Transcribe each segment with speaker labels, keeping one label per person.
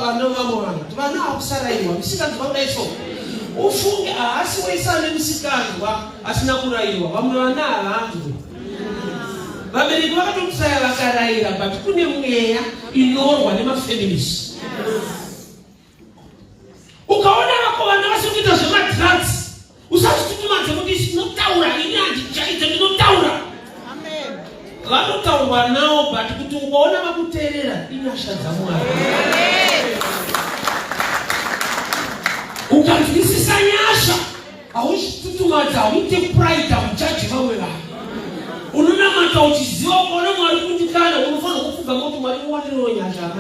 Speaker 1: vana vamwe vanhu kuti vana hakusarayiwa misikanzwa kudai so ufunge haasi wese ane misikanzwa asina kurayiwa vamwe vana havanzwi vabereki vakatokusaya vakarayira but kune mweya inorwa nemafamilies ukaona vako vana vasiri kuita zvemadrugs usazvitutumadze kuti ndinotaura ini handichaite ndinotaura vanotaurwa nawo but kuti ukaona vakuteerera inyasha dzamwari ukanzwisisa nyasha hauzvitutumadza hauite pride haujaji vamwe vanhu unonamata uchiziva ukaona mwari kundikana unofanira kupfuga moti mwari muwanirewo nyasha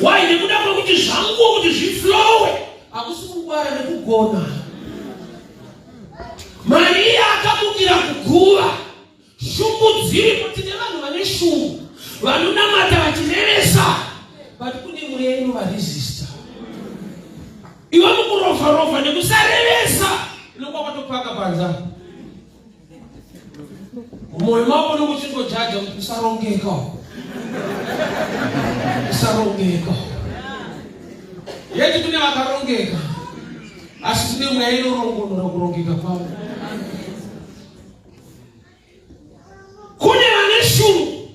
Speaker 1: why nekuda kwekuti zvanguwo kuti zviflowe hakusi kungwara nekugona mariya akamukira kuguva Shungu dziripo, tine vanhu vane shungu vanonamata vachirevesa, but kune mweya inovaresista. Iwe mukurovha rovha nekusarevesa inonga wakatopaka panza mumwoyo mako unenge uchingojaja kuti kusarongeka kusarongeka yeti kune vakarongeka asi kune mweya inorongonora kurongeka kwavo kune vane shungu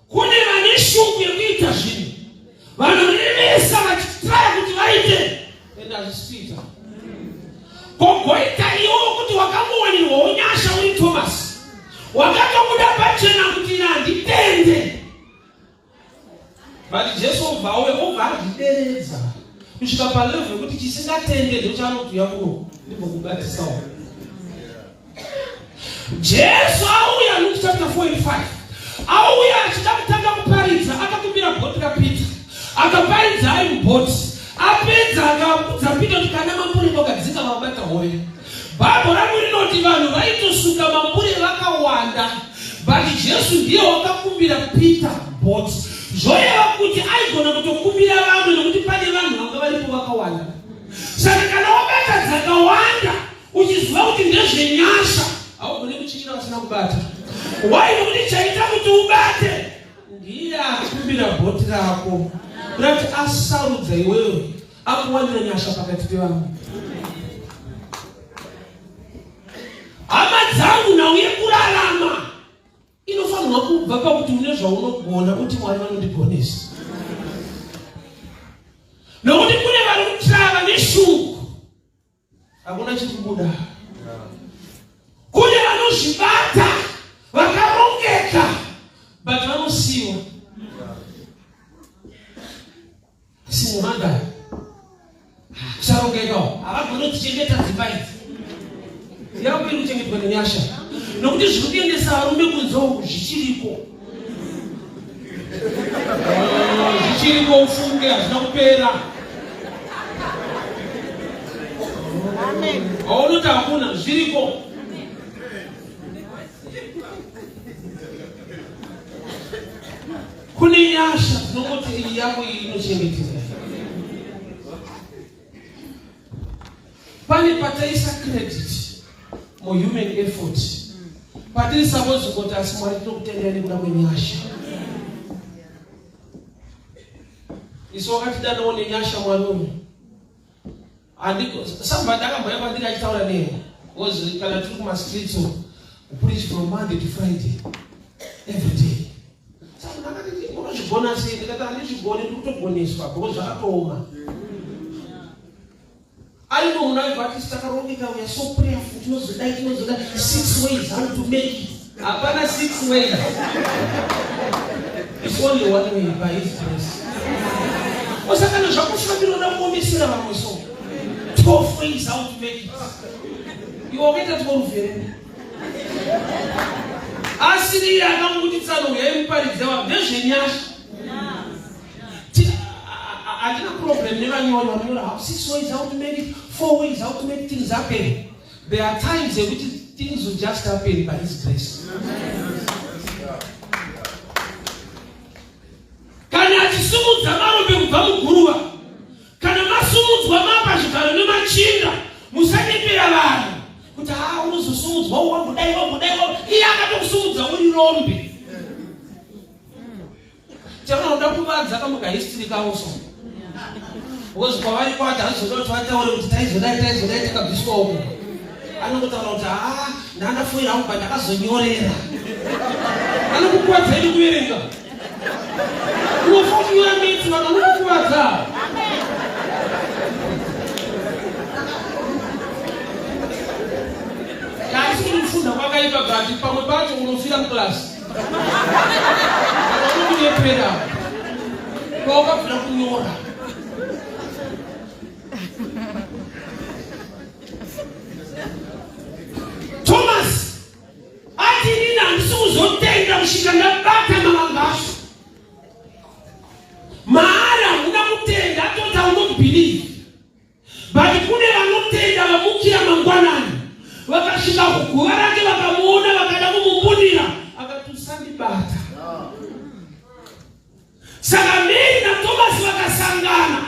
Speaker 1: kune vane shungu yekuita zvinhu vanorevesa vachitraya kuti vaite ende hazvisi kuita kogoita iwo kuti wakangowanirwawo nyasha uri thomas wakatobuda pachena kuti ina handitende but jesu obva auya obva azvideredza kusvika palevel yekuti chisingatende ndochaanoti uya kuno ndimbokubatisawo jesu auya luke chapter 4 and 5 auya achida kutanga kuparidza akakumbira bhoti rapeter akaparidza ari mubhoti apedza akaudza peter kuti kana mambure kwakadzika vabata hove Bible rangu rinoti vanhu vaitosuka mambure vakawanda but Jesu ndiye wakakumbira Peter boat. Zvoreva kuti aigona kutokumbira vamwe nokuti pane vanhu vanga varipo vakawanda. Saka kana wabata dzakawanda uchiziva kuti ndezvenyasha haugone kuchinyira vasina kubata. Why? Nokuti chaita kuti ubate ndiye akumbira bhoti rako kuda kuti asarudza iwewe akuwanira nyasha pakati pevamwe hama dzangu nhau yekurarama inofanirwa kubva pakuti une zvaunogona kuti mwari vanondigonesa nokuti kune vari kutrava neshungu hakuna chikubuda kune vanozvibata vakarongeka but vanosiwa single mother kusarongeka havagoni kuchengeta dzimba idzi yako iri kuchengetwa nenyasha nokuti zviri kuendesa varume kunze uku zvichiriko zvichiriko ufunge hazvina kupera aunoti hakuna zviriko kune nyasha dzinongoti iyi yako iyi inochengeteka pane pataisa credit muhuman effort patiri suppose kuti asi mwari tinokutendai nekuda kwenyasha isu wakatidanawo nenyasha mwari uyu somebody akambouya kwandiri achitaura neni because kana tiri kumastreets preach from monday to friday every day saka ndakati unozvigona sei ndikati handizvigoni ndiri kutogoneswa because zvakatooma arimo munhu aibva ati takarongeka we are so prayerful tinozodai tinozodai six ways how to make it hapana six ways it's only one way by his grace osakana zvakufambira uda kuomesera vamwe so 12 ways how to make it iwe wakaita 12 here asiri iye akangokuti tsano uyai muparidze vanhu ndezvenyasha Hatina problem nevanyori vanonyora how six ways how to make it, four ways how to make things happen. There are times yekuti things will just happen by his grace. Kana achisumudza marombe kubva muguruva, kana masumudzwa mapa zvigaro nemachinda, musanyepera vanhu kuti haa unozosumudzwa wambodai wambodai iye akatokusumudza uri rombe. Chaunoda kuvanza kamuka history kawo so. Because kwavari kwati handizoda kuti vataure kuti taizodai taizodai takabviswa uko. Anongotaura kuti haa ndandafoira hangu but ndakazonyorera. Anokukuvadza ini kuverenga. Unofa uchinyora mitsi vanhu vanokukuvadza. Handisi kuti kufunda kwakaipa but pamwe pacho unofira muclass. Unokunyepera. Kwawakabvira kunyora. Thomas ati inini handisi kuzotenda kusvika ndabata mavanga acho. Maari hamuna kutenda atoti I will not believe. But kune vanotenda vamukira mangwanani vakasvika kuguva rake vakamuona vakada kumumbundira akati usandibata. Saka Mary naThomas vakasangana.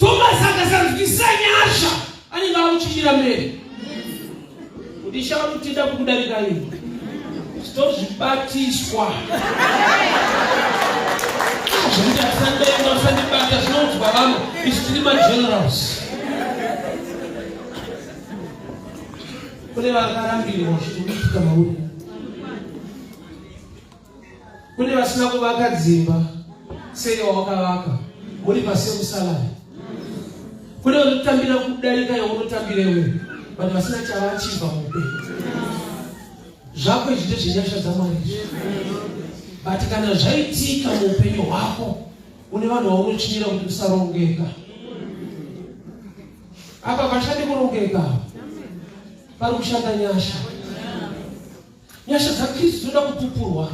Speaker 1: Thomas akasanzwisisa nyasha anenge akuchinyira Mary kuti isha vanotenda kukudarika iwe tozvibatiswa zvekuti asandenga usandibata zvinoudzwa vamwe isu tiri magenerals kune vakarambirwa zvikuitika mauri Kune vasina kuvaka dzimba sei wawakavaka muri pasame salary. Kune vanotambira kudarika yaunotambira iwe vanhu vasina chavachibva muupenyu. Zvako izvi ndezvenyasha dzaMwari izvi. But kana zvaitika muupenyu hwako une vanhu vaunochinyira kuti usarongeka. Apa pashandi kurongeka. Pari kushanda nyasha. Nyasha dzaKristu dzinoda kupupurwa.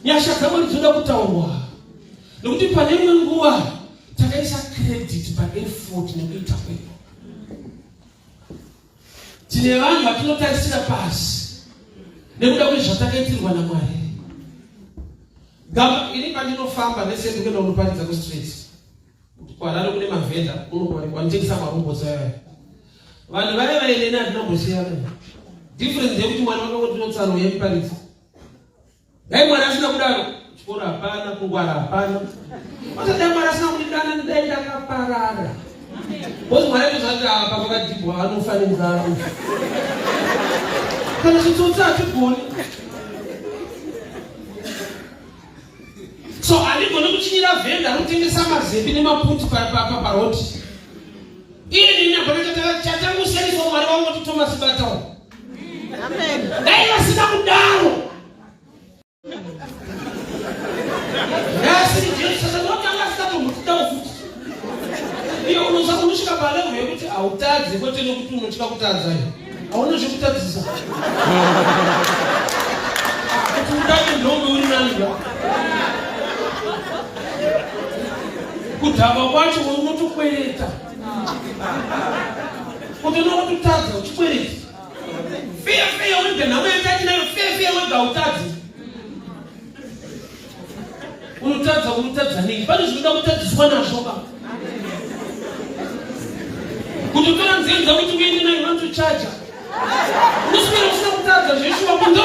Speaker 1: Nyasha dzaMwari dzinoda kutaurwa. Nekuti pane imwe nguva takaisa credit paeffort nekuita kwedu. Tine vanhu vatinotarisira pasi nekuda kwezvatakaitirwa naMwari. Gama ini pandinofamba nese ndikuenda kunoparidza kustreet. KuHarare kune mavhenda kunowanikwa vanotengesa marobots aya. Vanhu vaya vaineni handina kumbosiyana. Difference yekuti mwana wakangotinotsano yemuparidzi. Dai mwana asina kudaro, chikoro hapana, kungwara hapana. Dai mwari asina kundidana dai ndakaparara. Because mwari aitozati apa pakadhibwa anofa nenzara. Kana chitsotsi hatigoni. So handigoni kuchinyira vhenda anotengesa mazembi nemaputi paroti. Iye nini hapana chatangusiyaniswa Mwari wangu kuti Thomas batawo.
Speaker 2: Amen.
Speaker 1: Dai vasina kudaro. Nhasi Jesu saka ndotanga asingatombotitawo futi. Iye unoza unosvika palevel yekuti hautadze kwete nekuti unotya kutadza. Hauna zvekutadzisa. Kuti udade ndombe uri nani ba. Kudhakwa kwacho unotokwereta. Kuti unototadza uchikwereta. Feya feya wega nhamo yatinayo feya feya wega hautadzi. Unotadza unotadza nei? Pane zvinoda kutadziswa nazvo ka. Kutotora nzenza kuti uende nayo vanotochaja. Unoswera usina kutadza zveshuwa kundo.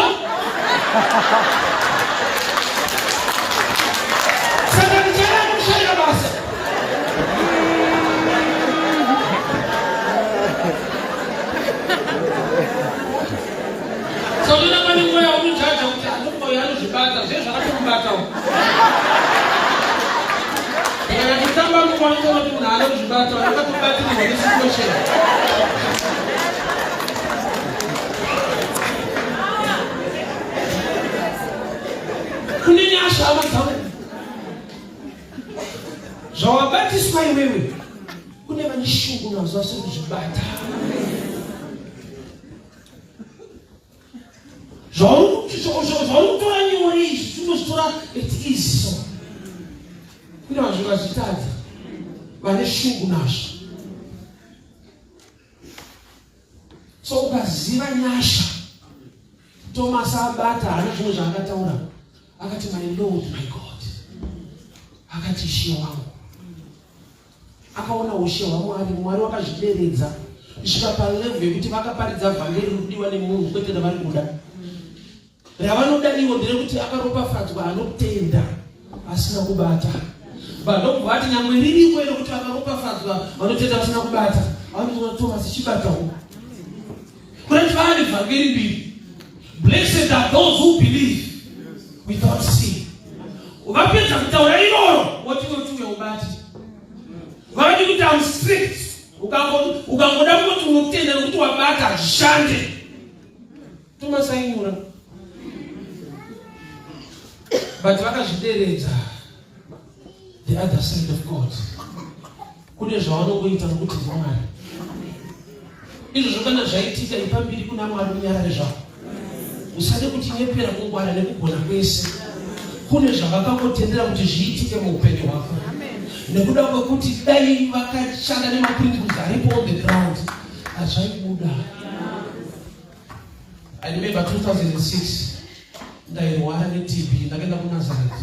Speaker 1: Saka ndichada kushaya basa. Saka unoona pane nguva yaunojaja kuti anokuya anozvibata zve zvakatomubatawo. Kana kutamba mukwanisa kuti munhu haana kuzvibata akatobatirirwa nesituation. Kune nyasha hama dzangu. Zvawabatiswa iwewe kune vane shungu nazvo vasiri kuzvibata. Zvauri kutora nyore izvi tinozvitora at ease so. Kune vanhu vazvitadza vane shungu nazvo. So ukaziva nyasha, Thomas abata haana zvimwe zvaakataura, akati my Lord my God, akati ishe wangu. Akaona ushe hwaMwari, Mwari wakazvideredza kusvika palevel yekuti vakaparidza vhangeri riri kudiwa nemunhu kwete ravari kuda. Ravanoda ivo nderekuti akaropafadzwa anotenda asina kubata. But ndokubva vati nyangwe ririko iro kuti vakaropafadzwa vanotenda vasina kubata. Vanotoona Thomas chibatawo. Kurati vane vhangeri mbiri. Blessed are those who believe without seeing. Vapedza kutaura iroro woti woti uya ubate. Vavadi kuti I'm strict. Ukangoda kuti unotenda nekuti wabata hazvishande. Thomas ainyura. But vakazvideredza the other side of God. Kune zvavanongoita nokuti ndiMwari. Izvozvo kana zvaitika ipa mbiri kuna Mwari unyarare zvako. Usade kutinyepera kungwara nekugona kwese. Kune zvavakangotendera kuti zviitike muupenyu hwako. Nekuda kwekuti dai vakashanda nemaprinciples aripo on the ground hazvaibuda. I remember 2006 ndairwara neTB ndakaenda kuNazareth.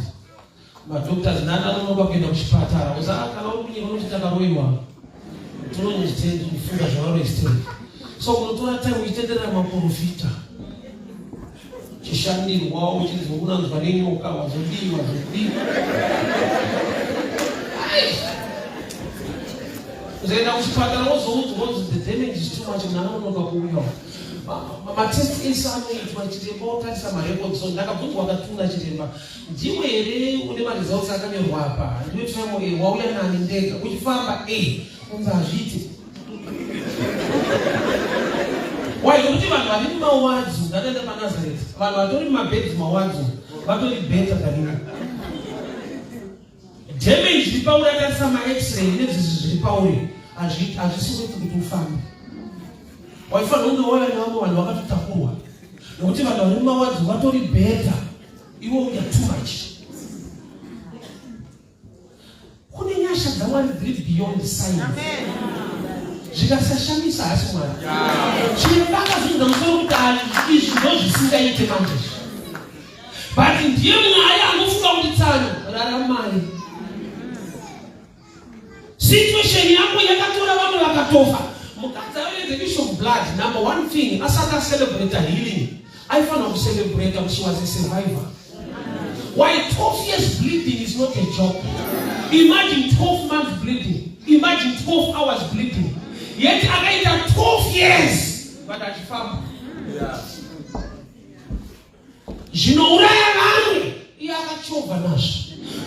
Speaker 1: Madoctors ndandanonoka kuenda kuchipatara. Uza kana uri kunyika unoti takaroiwa. Tinongofunga zvavaroyi still. So unotora time uchitenderera maprofita. Chishandirwa uchinzi unanzwa nenyoka wazodii wazodii. Uzoenda kuchipatara wozoudzwa kunzi the damage is too much munhu anonoka kuuya. Matest ese anoitwa chiremba otarisa marecords so ndakabvunzwa akatuna chiremba ndiwe here une maresults akanyorwa apa ndiwe timo e wauya nani ndega uchifamba e unzi hazviiti why nokuti vanhu vari mumawadzu ndakaenda panazareth vanhu vatori mumabhedzi mawadzu vatori better than you Damage iri pauri atarisa max-ray nezvizvi zviri pauri hazvisi kuti kuti ufambe. Waifanira kunge wauya nevamwe vanhu vakatotakurwa nekuti vanhu vari mumawadzi vatori better iwe uya too much. Kune nyasha dzaMwari dziri beyond science. Zvikasashamisa hasi Mwari. Chiremba akazvinza musoro kuti izvi ndozvisingaite manje. But ndiye Mwari anofunga kuti tsano raramai. Situation yako yakatora vamwe vakatofa. Mukadzi aive the issue of blood, number one thing, asati acelebrate healing, aifanira kucelebrate kuti she was a survivor. Why 12 years bleeding is not a joke. Imagine 12 months bleeding. Imagine 12 hours bleeding. Yet akaita 12 years but achifamba. Yeah. Zvinouraya vamwe iye akachovha nazvo.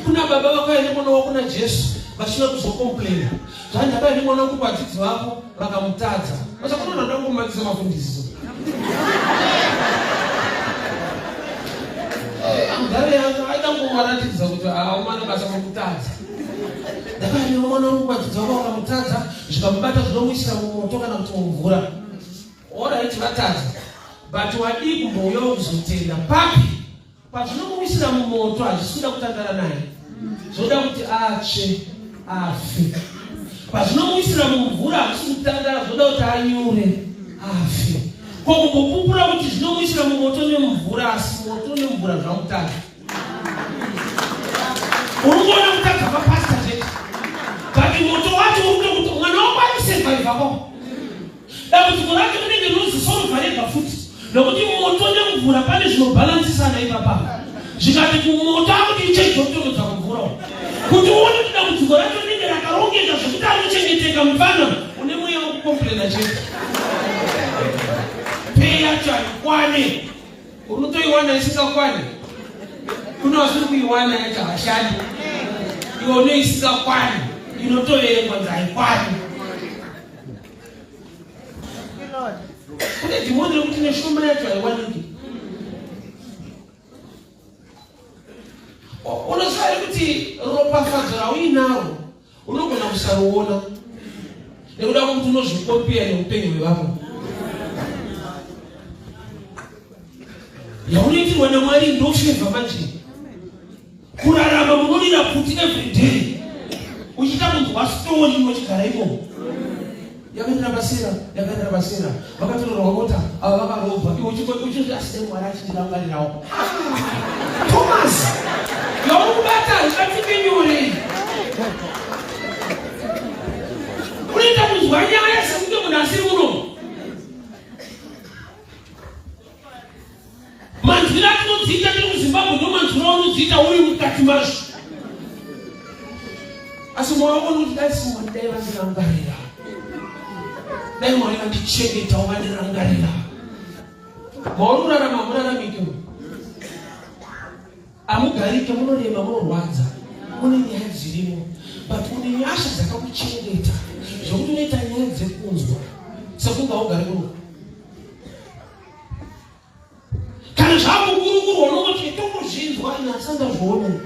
Speaker 1: Kuna baba vakauya nemwana wavo kuna Jesu vasina kuzokomplaina. Zvanzi ndakauya nemwana wangu kuvadzidzi vako vakamutadza. Vachakuona ndoda kungomatisa mafundisi. Amudhara yangu aida kungovaratidza kuti haumana basa mokutadza. Ndakauya nemwana wangu kuvadzidzi vako vakamutadza zvikamubata zvinomuisira mumoto kana kuti mumvura. Alright vatadza but wadii kumbouyawo kuzotenda papi pazvinomuwisira mumoto hazvisi kuda kutandara naye zvoda kuti atsve afe pazvinomuwisira mumvura hazvisi kutandara zvoda kuti anyure afe ko kumbopupura kuti zvinomuwisira mumoto nemumvura asi moto nemvura zvamutadza uri kuona kutadza kwapasta chete but moto wacho uri kutokuti mwana wako akusevhaivha kwako Dambudziko racho rinenge rinozisolva rega futi nokuti moto nemvura pane zvinobhalansisana ipapa. Zvikati kumoto akuti ichejotonodza kumvura kuti uone kuti dambudziko racho rinenge rakarongeka zvekuti anochengeteka mupfana une mweya wekukomplena chete. Pay yacho haikwane, unotoiwana isingakwane. Kuna vasiri kuiwana yacho havashandi, iwe unoisingakwane inotoverengwa nzi haikwani. Kune dhimoni rekuti neshoma yacho haiwaniki. Unoziva here kuti ropafadzo rauinaro unogona kusaruona nekuda kwekuti unozvikopiya neupenyu hwevamwe. Yaunoitirwa naMwari ndofevha manje. Kurarama munorira kuti every day uchiita kunzwa story muchigara imomo. Yakaenda basera, yakaenda basera. Vakatorerwa mota, ava vakarobwa. Iwe uchiti asi dai Mwari achindirangarirawo. Thomas, yauri kubata hazvibatike nyore. Unoita kunzwa nyaya sekunge munhu asiri muno. Manzwiro atinodziita tiri kuZimbabwe ndo manzwiro aunodziita uri mukati mazvo. Asi mwoyo wako unoti dai Mwari dai vandirangarira, dai Mwari vandichengetawo vandirangarira. Mauri kurarama hamuraramike, hamugarike, munorema, munorwadza, mune nyaya dzirimo, but une nyasha dzakakuchengeta zvekuti unoita nyaya dzekunzwa sekunge haugari kuno. Kana zvakukurukurwa unongoti tongozvinzwa ini asi andazvione.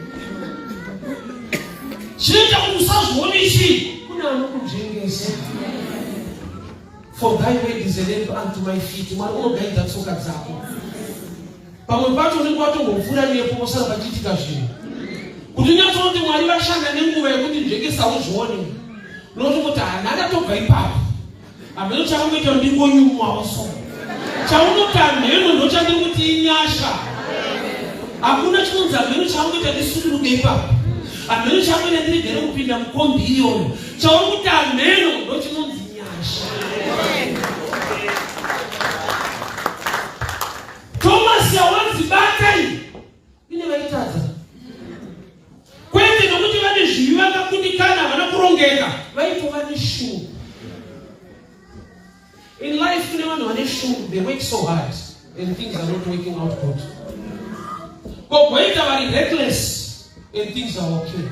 Speaker 1: Chinoita kuti usazvione chii? Kune anokunzvengesa. For thy word is a lamp unto my feet. Mwari unogaidza tsoka dzako. Pamwe pacho unenge watongopfuura nepo wosara pachiitika zvinhu. Kuti unyatsoti Mwari vashanda nenguva yekuti nzvengesa uzvione. Unotongoti hana akatobva ipapo. Hameno chaungoita ndingonyumwawo so. Chaunoti hameno ndochandiri kuti inyasha. Hakuna chinonzi hameno chaungoita ndisuduruke ipapo. Hameno chaungoita ndirigere kupinda mukombi iyoyo. Chauri kuti hameno ndochinonzi nyasha. Thomas yawanzi batai ine vaitadza kwete nokuti vane zvivi vakakundikana havana kurongeka vaitova neshungu. In life kune vanhu vane shungu, they work so hard and things are not working out good. Kogoita vari reckless and things are okay.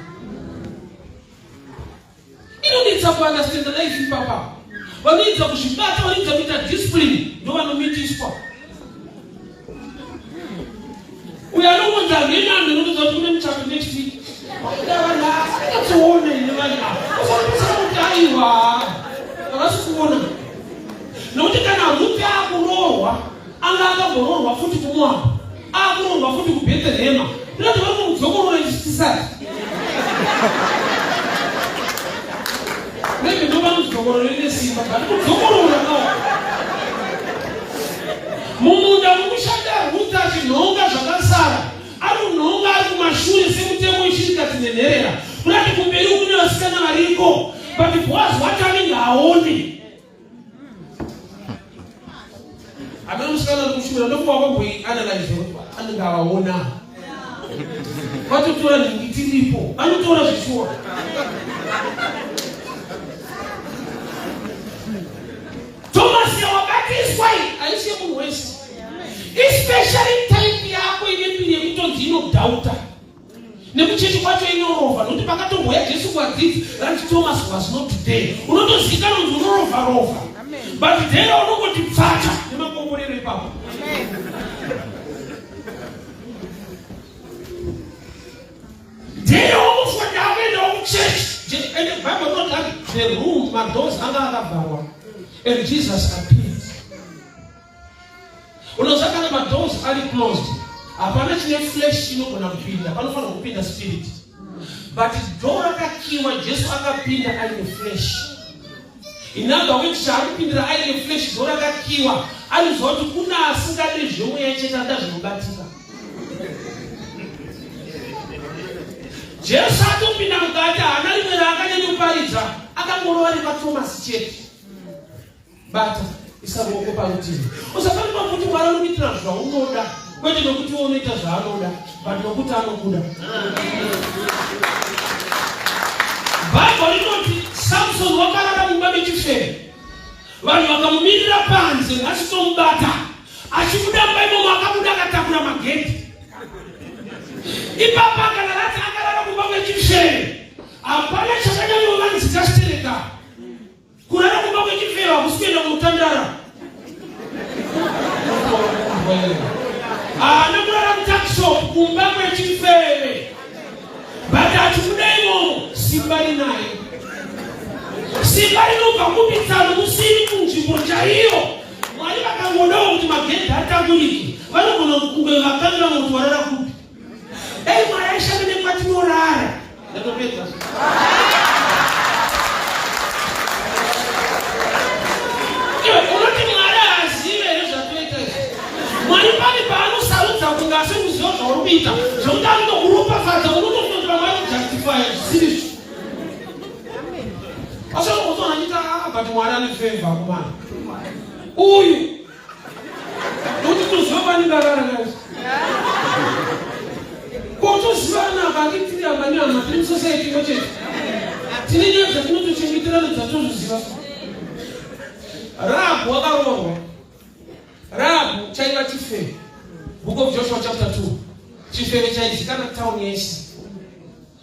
Speaker 1: Inonetsa kuunderstanda life ipapa. Vanoedza kuzvibata, vanoedza kuita discipline, ndovanomitiswa. Uyo anongonzi hameno anhu anotoziva kuti kune muchato next week. Vaida vanhu asingatoone ine vanhu ava. Usakutsira kuti aiwa. Havasi kuona. Nokuti kana Ruth akuroorwa, anga akamboroorwa futi kuMoabhu, akuroorwa futi kuBhetherehema. Ndinoti vari kumudzokorora isu tisati. Maybe ndo vanodzokorora ine simba, but kudzokorora no. Mumunda mukushanda Ruth achinhonga zvakasara, ari kunhonga ari kumashure semutemo ishirikadzi nenherera. Kurati kumberi kune vasikana variko, but Boaz wacho anenge aone. Hameno musikana ari kushumira ndokuva wakamboianalyze kuti anenge avaona. Vatotora nhingi tiripo, vanotora zvishuwa. Thomas wabatiswa iyi haisi yemunhu wese. Especially type yako ine mbiri yekutonzi inodhauta. Nekuchechi kwacho inorova nokuti pakatomboya Jesu kuadzidzi ranzi Thomas was not there. Unotozivikanwa kunzi unorova rova. But there unongoti pfacha nemakomborero ipapo. There womufwa ndakuendawo kuchechi. And the Bible not that the room madoors anga akavharwa and Jesus appeared. Unoziva kana madoors ari closed hapana chine flesh chinogona kupinda, panofanira kupinda spirit. But door rakakiwa, Jesu akapinda aine flesh. In other words, chaari kupindira aine flesh, door rakakiwa, anoziva kuti kuna asingade zvemweya chete anoda zvinobatika. Jesu atopinda mukati, haana rimwe raakanyanya kuparidza, akangorova nekwaThomasi chete. Bata, isa ruoko parutivi. Usafanirwa kuti Mwari anokuitira zvaunoda, kwete nokuti iwe unoita zvaanoda, but nokuti anokuda. Bhaibheri rinoti Samson wakarara mumba mechifeve, vanhu vakamumirira panze, nhasi tomubata. Achibuda mumba imomo akabuda akatakura magedhi. Ipapa kana rati akarara mumba mechifeve, hapana chakanyanyovanzika chitereka. Kurara kumba kwechifeva hakusi kuenda kunotandara. Haana kurara mutakishop kumba kwechifeve. But achibuda imomo simba rinaye. Simba rinobva kupi tsano musiri kunzvimbo chaiyo. Mwari vakangodawo kuti magedhi atangurike. Vanogona kunge vakanganwa kuti warara kupi. Dai Mwari aishanda nekwatinorara. Ndatopedza. Iwe unoti Mwari haazive here zvatoita izvi? Mwari pane paanosarudza kunge asiri kuziva zvauri kuita zvekuti anotokuropafadza unotofunga kuti vamwe vanojustifya zvisiri izvo. Asi unozoona achiti ah but Mwari ane favor kumana. Uyu nokuti toziva vanenge arara naizvo ko tozivana vakitiri hama nehama tiri musociety imwe chete. Tine nyaya dzatinotochengeterana dzatozviziva. Rahabhu wakaroorwa. Rahabhu chaiva chifeve. Book of Joshua chapter 2. Chifeve chaizikana town yese.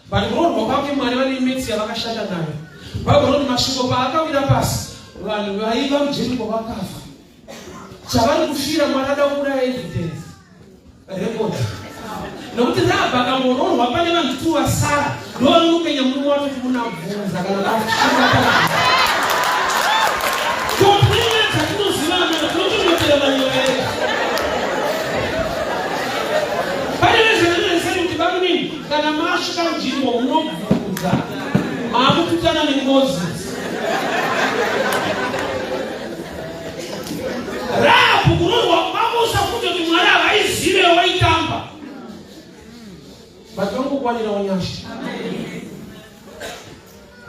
Speaker 1: But kuroorwa kwake Mwari vane metsi yavakashanda nayo. Bible rinoti mashoko paakawira pasi vanhu vaiva muJeriko vakafa. Chavari kufira Mwari ada kuuraya evidence. Record. Nokuti Rahabhi akangoroorwa pane vanhu tu vasara ndovanonopenya murume wacho kuti munabvunza kana vashinga Topenya dzatinozivana tinochengetera manyaya. Pane vezvanonesei kuti bamunini kana masvika nzvimbo munobvunza maakututana nengozi. Rahabhu kuroorwa kwako usafunge kuti Mwari havaizive waitamba. But vangokwanirawo nyasha.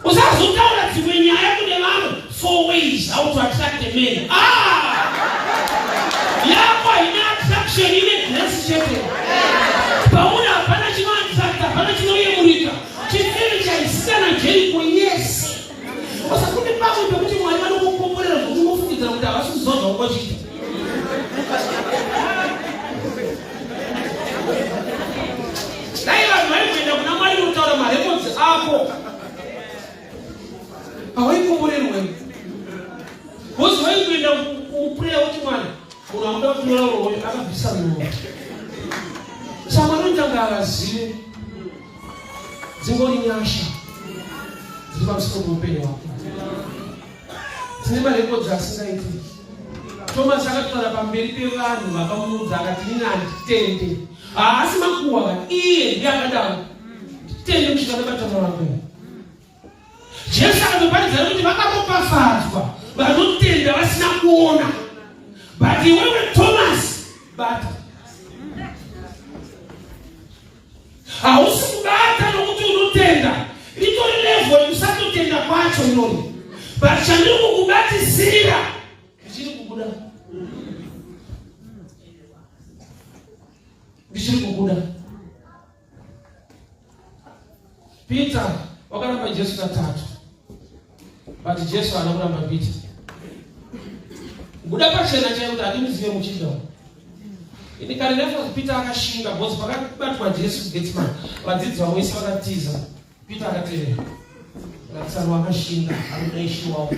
Speaker 1: Usazotaura dzimwe nyaya kune vamwe. Four ways how to attract a man. Ah! Yako haina attraction ine grace chete. Pauri hapana chinoattracta, hapana chinoyemurika. Chifeve chaisana Jericho yese. Saka kune pamwe pekuti Mwari vanokukomborera zvekuti unofungidzira kuti havasi kuziva zvaunga uchiita. Dai vanhu vaimboenda kuna Mwari kunotaura marekodzi ako hawaikomborerwa because vaimboenda kupreya kuti Mwari munhu amuda kutora uroyo akabvisa munhu saka Mwari unotanga avazive dzingori nyasha dziri pamusoro peupenyu hwako tine marekodzi asingaiti thomas akataura pamberi pevanhu vakamuudza akati nini handitende haasi makuhwa ka iye ndiye akadaro nditende kusvika ndabatana vangu jesu akatoparidza kuti vakaropafadzwa vanotenda vasina kuona but iwewe thomas bata Hausi kubata nokuti unotenda, ritori level yekusatotenda kwacho irori, but chandiri kukubatisira ndichiri kubuda, ndichiri kubuda. Peter wakaramba Jesu katatu, but Jesu haana kuramba Peter. Kubuda pachena chaiyo kuti handimuzive muchinda uyu. Ini kare ndafunga kuti Peter akashinga because pakabatwa Jesu kuGetsemane vadzidzi vamwe vese vakatiza. Peter akatevera. Akatsano akashinga anoda ishe wavo.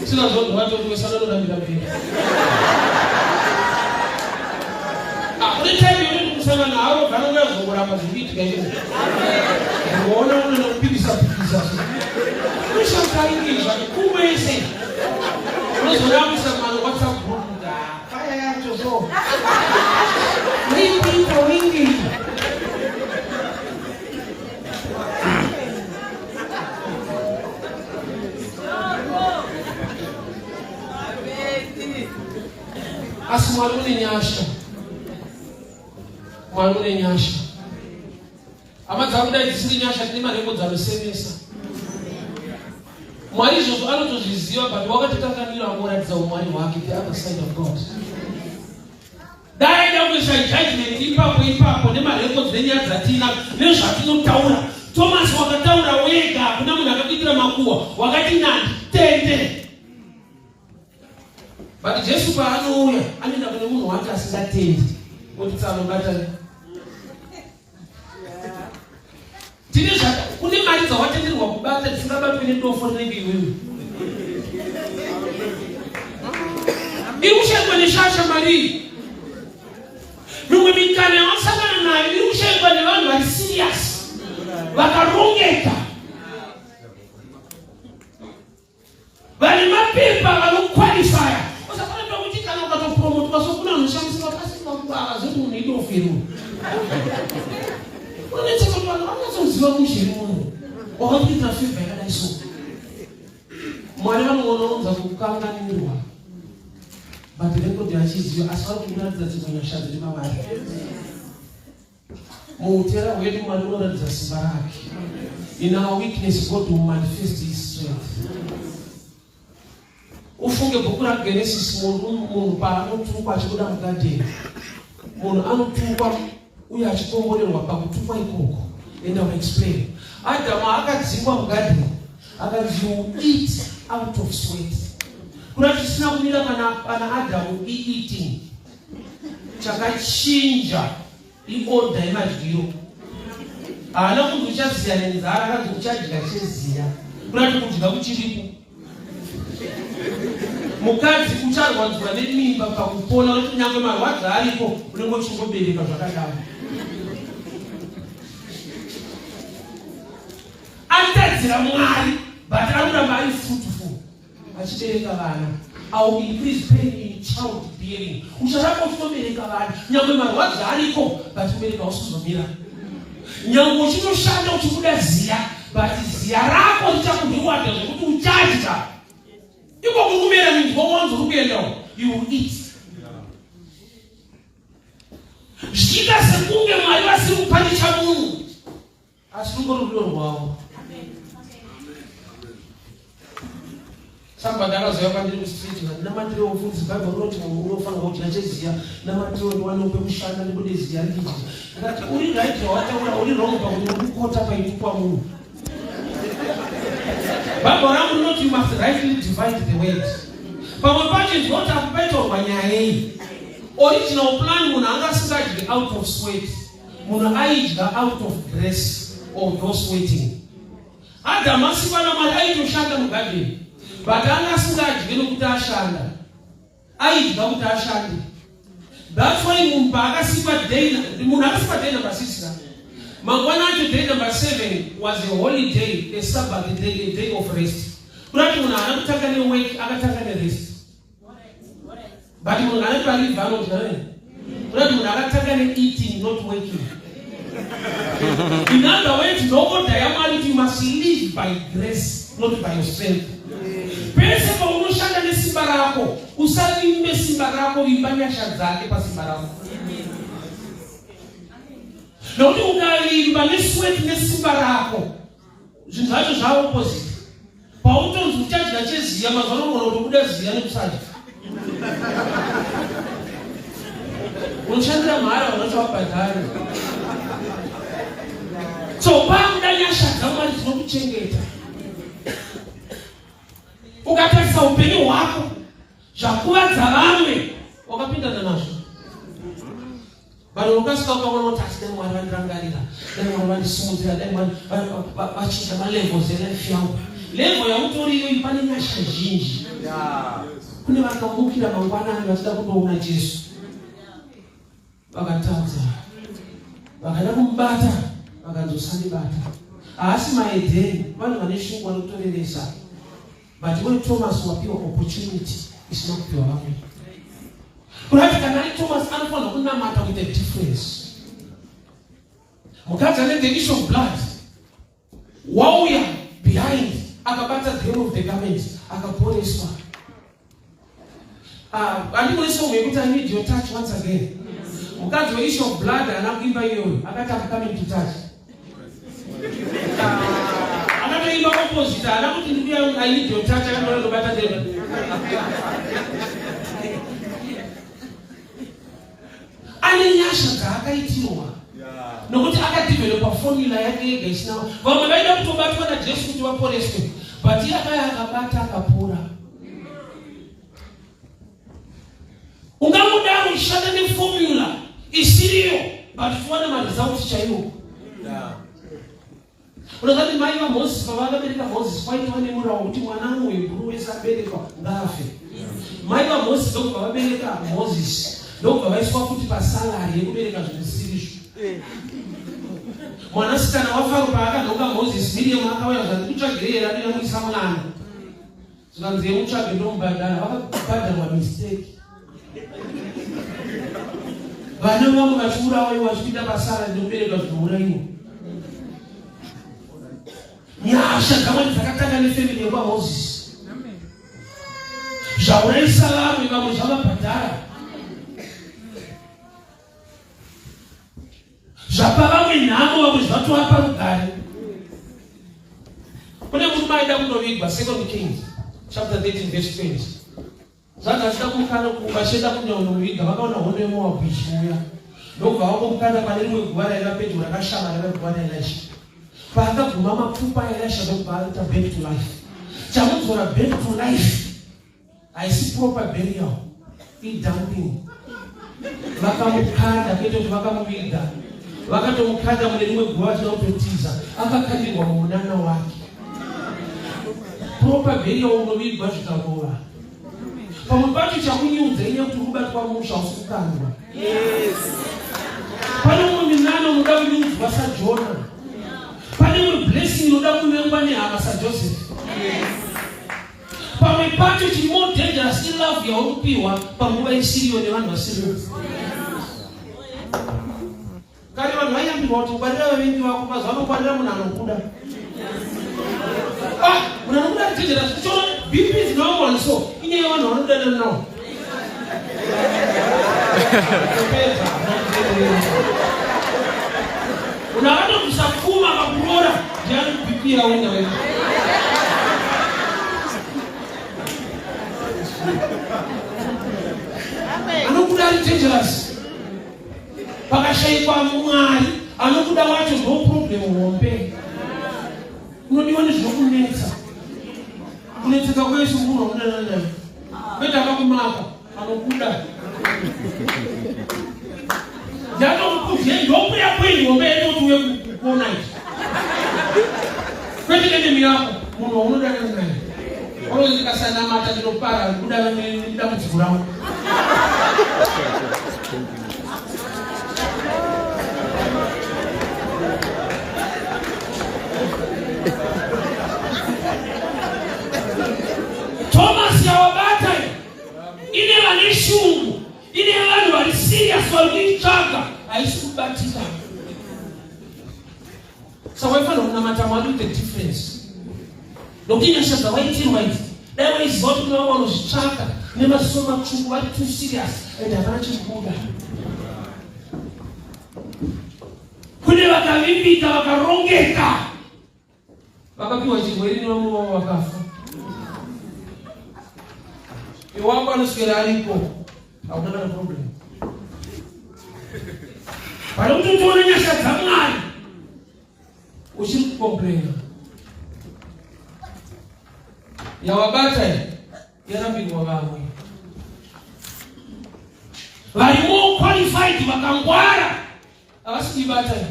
Speaker 1: Sina zvonzi wacho kuti wese anonorambira mberi. Ah, kune time yekuti kusangana havo vanouya kuzongoramba zviri kuitika izvo. Unoona unoenda kupikisa pikisa. Unoshangaingi zvake kumwese. Unozoona kuisa mano WhatsApp group kuti ah, fire yacho so. Wingi wingi. Asi Mwari une nyasha. Mwari une nyasha. Hama dzangu dai dzisiri nyasha tine marekodzi anosemesa. Mwari izvozvo anotozviziva but wakatikanganwira wangoratidza umwari hwake the other side of God. Dai aida kuisa judgment ipapo ipapo nemarekodzi nenyaya dzatina nezvatinotaura. Thomas wakataura wega hakuna munhu akakuitira makuhwa wakati nandi tende. But Jesu paanouya anoenda kune munhu wake asingatendi oti tsano batani. Tine zvaka kune mari dzawatenderwa kubata dzisingabatwe nedofo rinenge iwewe. Iri kushaikwa neshasha mari iyi. Mimwe mikana yawasangana nayo iri kushaikwa nevanhu vari serious vakarongeka. Vane mapepa vanokwalifaya. Usafanira kuti kana ukatopromotwa so kuna anoshandiswa pasi pakuva zvoti munhu idofiro. Unonetseka kuti vanhu vanonyatsoziva mushe munhu wakakuitira favor yakadai so. Mwari vanoona kukanganirwa but record yachiziva asi vari kuratidza dzimwe nyasha dziri mavari. Muutera hwedu Mwari unoratidza simba rake. In our weakness God will manifest his strength. Ufunge bhuku raGenesis munhu paanotukwa achibuda mugadheni. Munhu anotukwa uye achikomborerwa pakutukwa ikoko. And I will explain. Adamu akadzingwa mugadheni. Akanzi you eat out of sweat. Kuna chisina kumira pana Adamu i-eating. Chakachinja iorder yemadyiro. Haana kunzi uchaziya nenzara, akanzi uchadya cheziya. Kuna kuti kudya kuchiripo. Mukadzi ucharwadzwa nemimba pakupona, nokuti nyangwe marwadzo ariko unenge uchingobereka zvakadaro. Atadzira Mwari but anoramba ari fruitful achibereka vana. I will increase pain in child bearing. Ucharamba uchitobereka vana nyangwe marwadzo ariko but kubereka usizomira. Nyangwe uchitoshanda uchibuda ziya but ziya rako richakureward zvekuti uchadya. Iko kuri kumera minzwa wanzi uri kuenda you will eat. Zvichiita sekunge Mwari vasiri kupanicha munhu asi rungori rudo rwavo. Somebody akazouya kwandiri kustreet vakati namatire mufundisi Bible rinoti munhu unofanirwa kudya cheziya namatire ndiwane pekushanda ndibude ziya ndidye. Ndikati uri right zvawataura uri wrong pakuti uri kukota paitukwa munhu. Bible rangu rinoti you must rightly divide the word. Pamwe pacho it's not apo paitaurwa nyaya yei. Original plan munhu anga asingadyi out of sweat. Munhu aidya out of grace although sweating. Adamu asikwa naMwari aitoshanda mugadheni but anga asingadye nokuti ashanda. Aidya kuti ashande. That's why munhu paakasikwa day munhu akasikwa day number 6 ka. Mangwana acho day number 7 was a holiday, a Sabbath day, a day of rest. Kurati munhu haana kutanga nework, akatanga nerest. But munhu ane parivha anodya nei? Kurati munhu akatanga neeating not working. In other words, no order yaMwari you must live by grace, not by your strength. Pese paunoshanda nesimba rako, usavimbe simba rako, vimba nyasha dzake pasimba rako. Nokuti ukavimba nesweat nesimba rako, zvinhu zvacho zvaopposite. Pautonzi uchadya cheziya, mazuva ano unogona kutobuda ziya nekusadya. Unoshandira mahara vanochavabhadhari. So pakuda nyasha dzaMwari dzinokuchengeta. Ukatarisa upenyu hwako zvakuvadza vamwe wakapindana nazvo. Vanhu ukasvika ukaona kuti asi dai Mwari vandirangarira, dai Mwari vandisimudzira, dai Mwari vachinja malevels elife yangu. Level yautori iyoyi pane nyasha zhinji. Kune vakamukira mangwanani vachida kundoona Jesu. Vakatadza. Vakada kumubata, vakanzi usandibata. Haasi maedheni, vanhu vane shungu vanotoreresa. But iwe Thomas wapiwa opportunity isina kupiwa vamwe. Kurati kana ari Thomas anofanira kunamata with a difference. Mukadzi ane the issue of blood wauya behind akabata the hem of the garment akaporeswa. Andimwe song yekuti I need your touch once again. Mukadzi we issue of blood haana kuimba iyoyo akati I'm coming to touch. Akatoimba opposite haana kuti ndikuya I need your touch akatoona ndobata ndega. Ane nyasha dzaakaitirwa nokuti akadevelopa formula yake yega isina vamwe vaida kutobatwa naJesu kuti vaporeswe but iye akaya akabata akapora. Ungangodaro uchishanda neformula isiriyo but uchiwana maresults chaiwo. Unozati mai vaMoses pavakabereka Moses kwaitova nemurau wekuti mwana muHebhuru wese aberekwa ngaafe. Mai vaMoses ndokubva vabereka Moses ndokubva vaiswa futi pasalari yekubereka zvinhu zvisirizvo. Mwanasikana waFaro paakanhonga Moses, Miriam akauya zvanzi kutsvagirei here andinamwisa mwana. Zvikanzi yemutsvage ndomubhadhara vakabhadharwa mistake. Vana vamwe vachiurawa ivo vachipinda pasara ndinobereka zvinourayiwa. Nyasha dzamwari dzakatanga nefamily yekwaMoses. Zvaurayisa vamwe vamwe zvavabhadhara. Zvapa vamwe nhamo vamwe zvatovapa rugare. Kune murume aida kundovigwa Second Kings chapter 13 verse 20. Zvanzi achida kumukana vachienda kundomuviga vakaona hondo yeMoabhu ichiuya. Ndokubva vangomukanda pane rimwe guva raiva pedyo rakashama raiva guva raElisha. Paakaguma mapfupa aElisha ndokubva aita back to life. Chamudzora back to life haisi proper burial, idumping. Vakamukanda kuita kuti vakamuviga, vakatomukanda mune rimwe guva vachida kutotiza, akakandirwa mumunana wake. Proper burial unovigwa zvikarova. Pamwe pacho chakunyudza inyaya kuti kubatwa musha usi kukandwa. Pane umwe minana unoda kunyudzwa saJona. Pane imwe blessing inoda kuvengwa nehama saJoseph. Pamwe pacho chiri more dangerous ilove yauri kupiwa panguva isiriyo nevanhu vasiriyo. Kare vanhu vaiyambirwa kuti ngwarira vavengi vako, mazuva ano ngwarira munhu anokuda. Ah, munhu anokuda ari dangerous. Uchiona BP dzinowangu vanhu so, inyaya yevanhu vanodanana nawo. Topedza, munhu akatobvisa pfuma akakuroora ndiani BP yawenda wena. Anokuda ari dangerous. Pakashaikwa Mwari anokuda wacho ndo problem hombe. Unodiwa nezvinokunetsa. Kunetseka kwese munhu wamudanana naye. Kwete akakumaka anokuda. Ndatokukudzei ndokuya kwenyu hombe yedu kuti uye kuona izvi. Kwete enemy yako munhu waunodanana naye. Unoti ndikasanamata ndinopara kuda nedambudziko rangu. Thomas yawabata ine vane shungu, ine vanhu vari serious vari kuitsvaga, haisi kubatika. Saka waifanira kunamata Mwari with the difference. Nokuti nyasha dzawaitirwa idzi, dai waiziva kuti kune vamwe vanozvitsvaka nemaziso matsvuku vari too serious and havana chekubuda. Kune vakavimbika vakarongeka vakapiwa chirwere nevamwe vavo vakafa. Iwangu anoswera aripo, hauna kana problem. Pane kuti utione nyasha dzaMwari uchiri kukomplaina. Yawabata iyi yarambirwa vamwe vari more qualified vakangwara havasi kuibata iyi.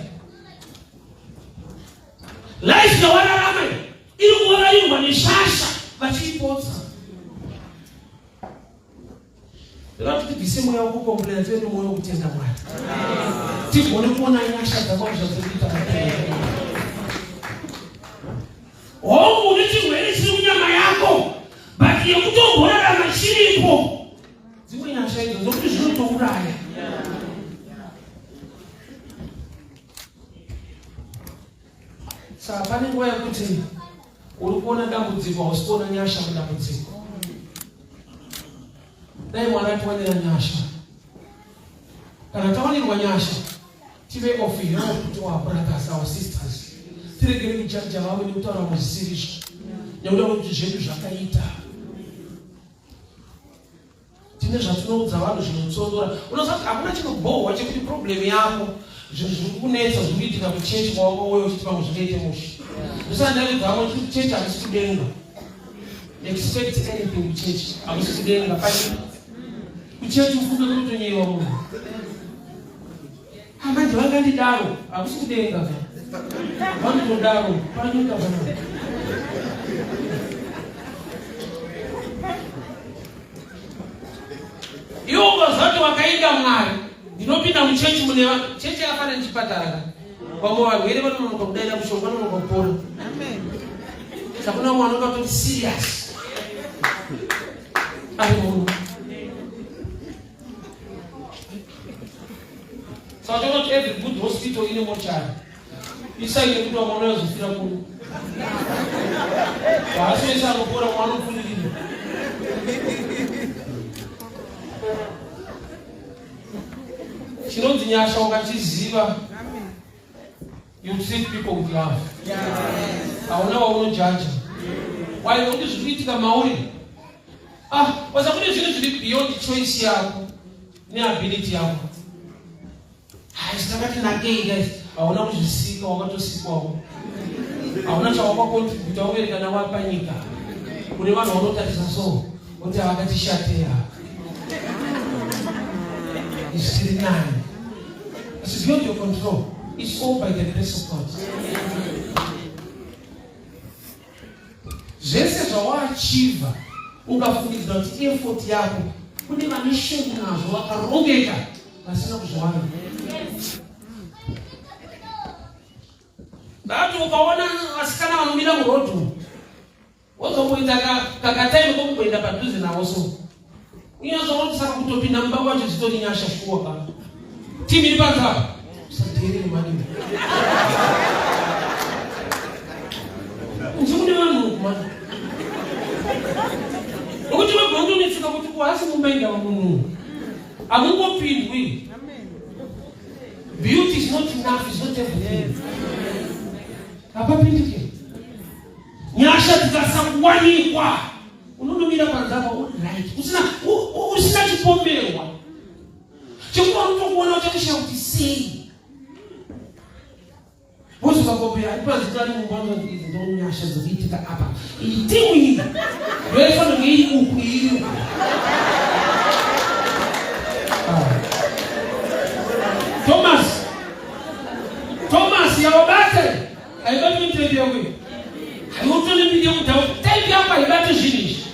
Speaker 1: Life yawararama iri kuwarairwa neshasha vachiipotsa. Ndoda kuti tibvise mweya wekukomplaina tive nemwoyo wekutenda Mwari. Tigone kuona nyasha dzamwari zvadziri kuita muupenyu. Hongu une chirwere chiri munyama yako but yekutomborarama chiripo. Dzimwe nyasha idzo dzokuti zvinotouraya. Saka pane nguva yekuti uri kuona dambudziko hausi kuona nyasha mudambudziko. Dai Mwari atiwanira nyasha. Kana tawanirwa nyasha, tive of help to our brothers, our sisters. Tiregere kujaja vamwe nekutaura vamwe zvisiri izvo. Nekuda kwekuti zvedu zvakaita. Tine zvatinoudza vanhu zvinotsondora. Unoziva kuti hakuna chinobhohwa chekuti problem yako zvinhu zviri kukunetsa zviri kuitika kuchechi kwawakauya uchiti pamwe zvingaite mushe. Ndosaka ndavidza vamwe chiti kuchechi hakusi kudenga. Expect anything kuchechi hakusi kudenga. Pane kuchechi ufunge kunotonyeyiwa munhu. Manje vangandidaro hakusi kudenga. Vanotodaro panyika pano. Iwe ukazoti wakainda Mwari, ndinopinda muchechi mune chechi yakafanana nechipatara ka. Vamwe varwere vanononoka kudaira mushonga vanonoka kupora. Saka kuna vamwe vanonga vatori serious. Ari munhu. Saka toona kuti every good hospital ine mochari. Isai nekuti vamwe vanozofira kuno. Haasi wese anopora mwana anopfuririra. Chinonzi nyasha ukachiziva you treat people with love. Hauna waunojaja. Why nekuti zviri kuitika mauri ah wasa kune zvinhu zviri beyond choice yako neability yako. Haisi takati nakei guys, hauna kuzvisika wakatosikwawo. Hauna chawakakontributa uberekana wapanyika. Kune vanhu vanotarisa so kuti havakatishateya. Izvi tiri nani. It's beyond your control. It's all by the grace of God. Zvese zvawaachiva ukafungidzira kuti effort yako kune vane shungu nazvo vakarongeka vasina kuzviwana. Ndati ukaona vasikana vanomira muroad wozomboita kakatime kokumboenda padhuze navo so unyatsoona kuti saka kutopinda mumba kwacho zvitori nyasha shuwa ka timu iri panze apa usateerere mani kunze kune vanhu uku mani nokuti vagona kutonetseka kuti kuhasi mumba indawa munhu hamungopindwi. Beauty is not enough, is not everything. Hapapindike. Nyasha dzikasakuwanikwa unonomira panze apa uri right usina usina chipomerwa chekuva unotokuona uchatoshaya kuti sei Vozokakombera ari panze tari mumba vanoti idzi ndonyasha dzikuitika apa. Iyi timu iyi ndoifanira kunge iri uku iri uku. Ah. Thomas Thomas yawabate haibati mitendi yako iyi. Haiutone mbiri yekudhawu type yako haibati zvinhu izvi.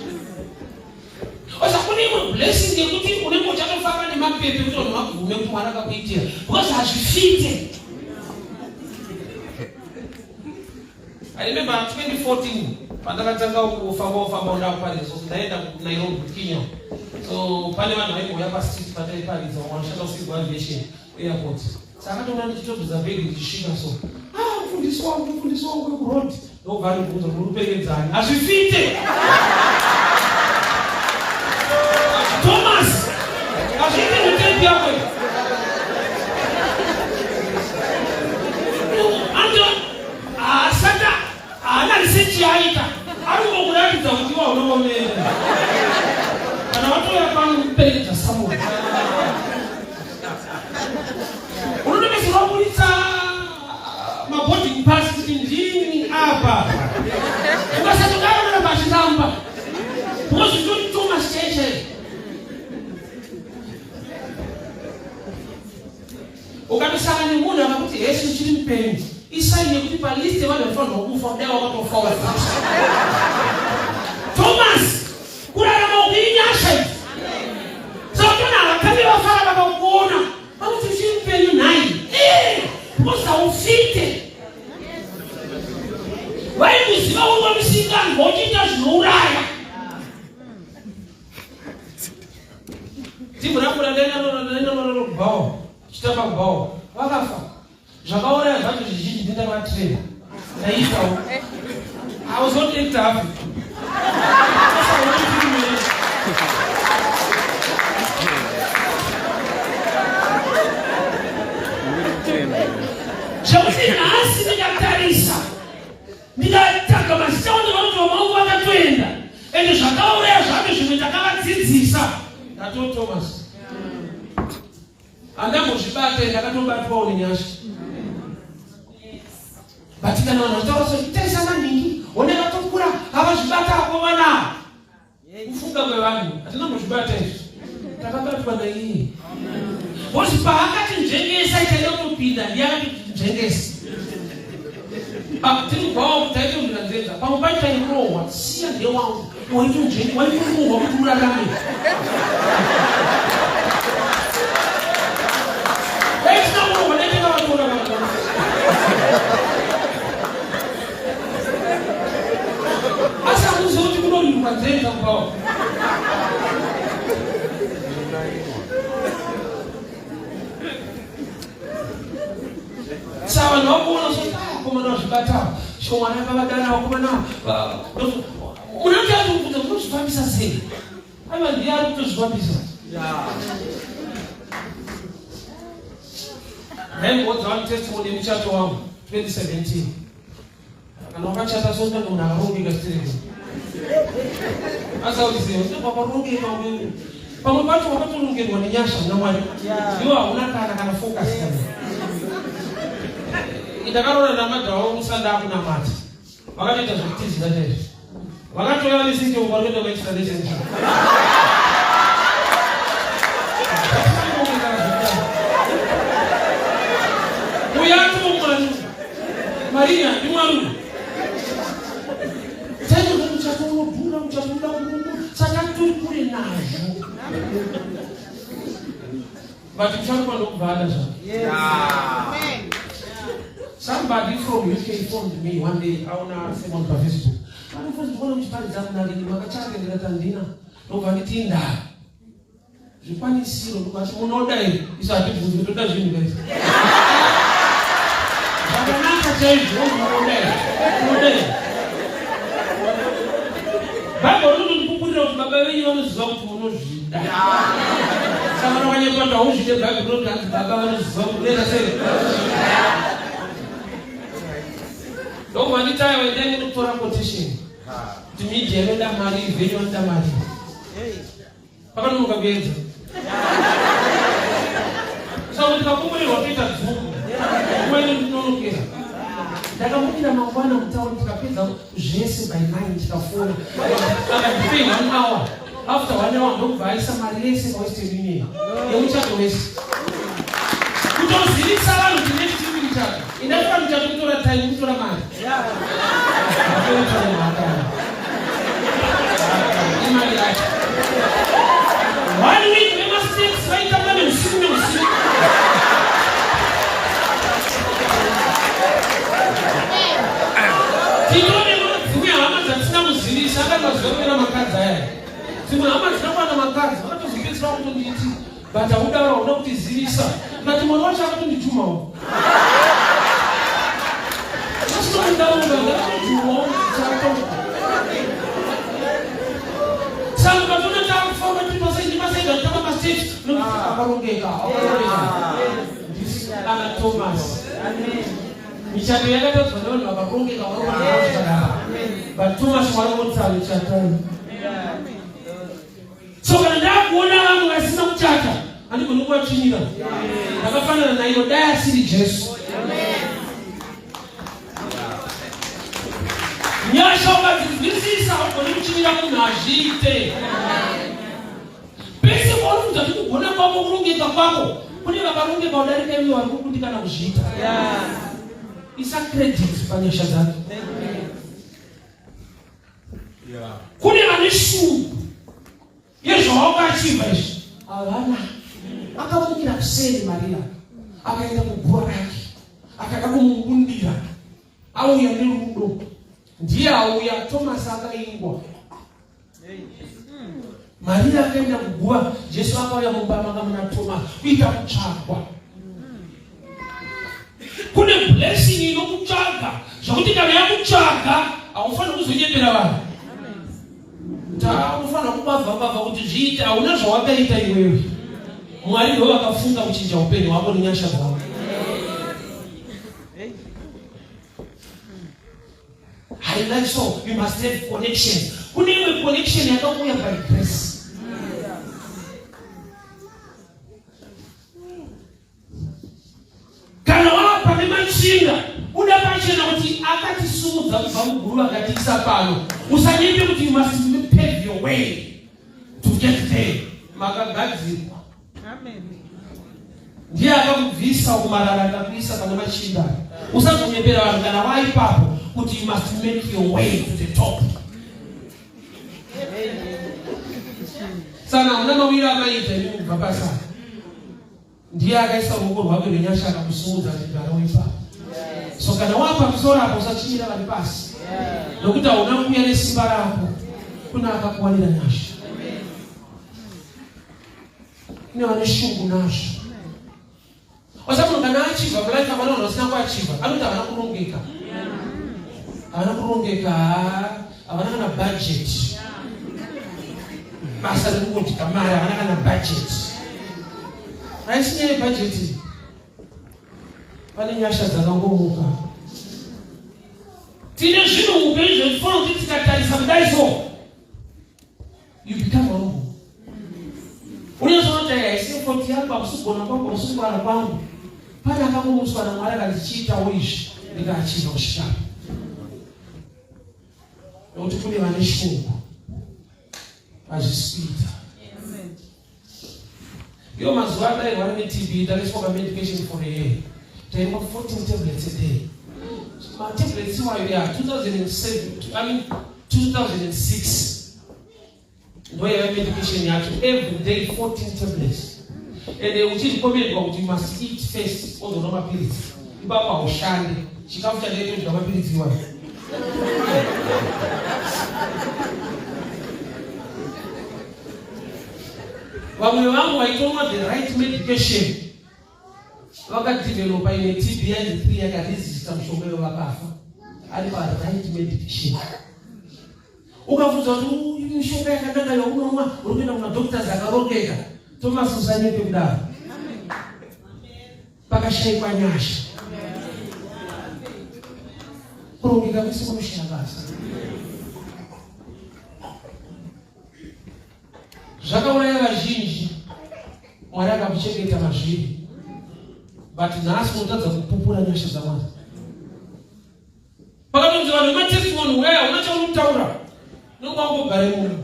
Speaker 1: Osa kune imwe blessing yekuti unenge uchatofamba nemapepe kuti vanhu vabvume kuti Mwari akakuitira because hazvifite. I remember 2014 pandakatanga kufamba kufamba kuda kuparidza so ndaenda kuNairobi Kenya so pane vanhu vaimbouya pastreet pataiparidza vamwe vanoshanda kucivil aviation airport saka toona ndichitobvisa bhegi ndichisvika so ah mufundisi wangu mufundisi wangu wekuroad ndobva andibvunza kuti uriperekedzani hazvifite thomas hazviite mutepi yako asata haana research yaaita ari kungokuratidza kuti iwa unoomera kana watouya pano kuperekedza samuel unotopedzisira waburitsa maboarding pass kuti ndini apa ukasatodaro unoramba achiramba because you too much chaichai ukatosangana nemunhu akakuti hesi uchiri mupenyu isai yekuti palist yevanhu vanofanirwa kufa kudai wakatofa wafuti thomas kurarama uku inyasha idzi saka tona havatange vafara vakakuona vanoti uchiri mupenyu nhai eh, because haufite vaikuziva uri wamusinganwa uchiita zvinouraya Timu rangu randainanonanonano kubhawa, chitamba kubhawa, vakafa. Zvakauraya zvacho zvizhinji ndindavatrainer. Ndaiitawo. I was not active. Zvekuti nhasi ndikatarisa ndikatanga mazita onde vanoti vamwe vangu vakatoenda ende zvakauraya zvacho zvimwe takavadzidzisa ndato thomas handambozvibata ende akatobatwawo nenyasha but kana vanhu vachitaura so itaisa maningi one vatokura havazvibata apo vana Kufunga kwevanhu hatina kuzvibata izvi, takabatwa naiye. Because paakatinzvengesa ichaida kutopinda ndiye akatitinzvengesa. Ah, tiri kubvawo kuti aite kunzvera nzenza pamwe pacho tairohwa siya ndewangu waitorohwa kuti urarame dai tisina kurohwa dai takavatora vanhu Asi hamuzivi kuti kunorirwa nzenza kubawa. Saka vanhu vakuona so ah, vakomana vazvibata shomwana yakavadana vakomana unoti ari kubvunza munozvifambisa sei? Aiwa ndiye ari kutozvifambisa. Ndaimboudza vanhu testimony yemuchato wangu 2017. Kana wakachata so unenge munhu akarongeka stereki. Asi auziva unenge wakarongeka wewe. Pamwe pacho wakatorongerwa nenyasha muna Mwari. Iwe hauna kana kana focus kana. Ndakaroora namadhawa wangu sanda akunamata. Vakatoita zvekutizira chaizvo. Vakatouya vane uko vari kuenda kuexplanation. Uyo atoo mwari. Maria ndimwari. Chaizvo muchato unodhura, muchato unoda kurungu, saka tori kure nazvo. But musharukwa ndokubva ada zvake. Somebody from UK phoned me one day, aona sermon paFacebook. Vanofona ndikuona muchiparidza munangeni makachake ndikati handina. Ndobva nditi ndaa. Zvikwanisiro ndobva ati munoda here? Isu hatibvunzi kuti toda zvinhu guys. Zvakanaka chaizvo munoda here? Munoda here? Bible rinotondipupurira kuti baba venyu vanoziva kuti munozvida. Saka kana ukanyepa kuti hauzvide Bible rinoti hanzi baba vanoziva kuti unoita sei? Ndobva nditaya endai munotora quotation. Kuti media inoda mari, venyu vanoda mari. Pakanonoka kuedza. Saka kuti kakomborerwa toita dzungu. Nguva ino ndinonokera. Ndakamukira mangwana mutauni tikapedza zvese by 9 tikafona. Akandipei one hour. After one hour ndokubva aisa mari yese paWestern Union. Yemuchato wese. Kutozivisa vanhu kuti next week muchato. Indatora muchato kutora time kutora mari. Atora time akana. Imari yacho. One week vemasteps vaitamba neusiku neusiku. Tinone dzimwe hama dzatisina kuzivisa akati mazuva makadzi aya. Dzimwe hama dzina kuwana makadzi vakatozopedzisira kutonditi but haudaro hauna kutizivisa ndikati mwana wacho akatonditumawo saka ukatoona takufamba tiri pasaidi pasaidi atamba masteps akarongeka akarongeka ndisi ana Thomas michato yakatadzwa nevanhu vakarongeka varoaa but Thomas waronza michato. So kana ndakuona vamwe vasina kuchata handigoni kuvatsvinyira. Ndakafanana naivo dai asiri Jesu. Nyasha ukadzinzwisisa haugoni kuchinyira munhu hazviite. Pese paunofunza kuti kugona kwako kurongeka kwako kune vakarongeka kudarika iwe vari kukundikana kuzviita. Isa credit panyasha dzake. Kune vane shungu yezvawakachibva izvi havana. Akamukira kuseri Maria akaenda kuguva rake akada kumumbundira auya nerudo ndiye auya Thomas akaingwa Maria akaenda kuguva Jesu akauya mumba manga muna Thomas kuita kutsvagwa kune blessing inokutsvaga zvokuti kana yakutsvaga haufaniri kuzonyepera vanhu unofanira kubavha bavha kuti zviite hauna zvawakaita iwewe mwari ndivo vakafunga kuchinja upenyu hwako nenyasha dzavo I like so you must have connection kune imwe connection yakauya by grace Kana wava pane machinda, buda pachena kuti akatisumudza kubva muguruva akatiisa pano. Usanyepe kuti you must pave your way to get there. Makagadzirwa. Amen. Ndiye akakubvisa kumarara akakuisa pane machinda. Usazonyepera vanhu kana waipapo kuti you must make your way to the top. Sana hamuna mawiro amaita imi kubva pasana. Ndiye akaisa ruoko rwake rwenyasha akakusimudza kuti gara ipapo. So kana wapa musoro apo usachinyira vari pasi. Nokuti hauna kuuya nesimba rako. Kuna akakuwanira nyasha. Kune vane shungu nazvo. Wasa munhu kana achibva mulife havana vanhu vasina kuachibva anoti havana kurongeka. Havana kurongeka, havana kana budget. Basa rekungodya mari havana kana budget. Haisi nyaya yebudget. Pane nyasha dzakangomuka. Tine zvinhu upenyu zvekufanira kuti tikatarisa kudai so you become humble unozonoti haisi fault yangu hakusi kugona kwangu hakusi kungwara kwangu pane akangomutswa namwari akandichiitawo izvi ndikaachibva kusvikapo. Nokuti kune vane shungu hazvisi kuita. Iyo mazuva andairwara neTB ndakaiswa pamedication for a year. Taimwa 14 tablets a day. Matablets iwayo ya 2007, I mean 2006 ndo yaiva medication yacho every day 14 tablets and uchirecommendwa kuti you must eat first ozonwa mapiritsi ipapo haushande chikafu chandaitodya mapiritsi iwayo. Vamwe vangu vaitonwa the right medication vakadevelopa imwe TB yanzi 3 yakaresista mushonga iyo vakafa ari pa right medication. Ukabvunza kuti mishonga yakanaka yaunonwa uri kuenda kuma doctors akarongeka. Thomas usanyepe kudaro. Pakashaikwa nyasha. Kurongeka kwese kunoshaya basa. Zvakauraya vazhinji, Mwari akakuchengeta mazviri, but nhasi unotadza kupupura nyasha dzaMwari. Pakatonzi vanhu vematestimony uyai hauna chaunotaura, unenge wangogare muno.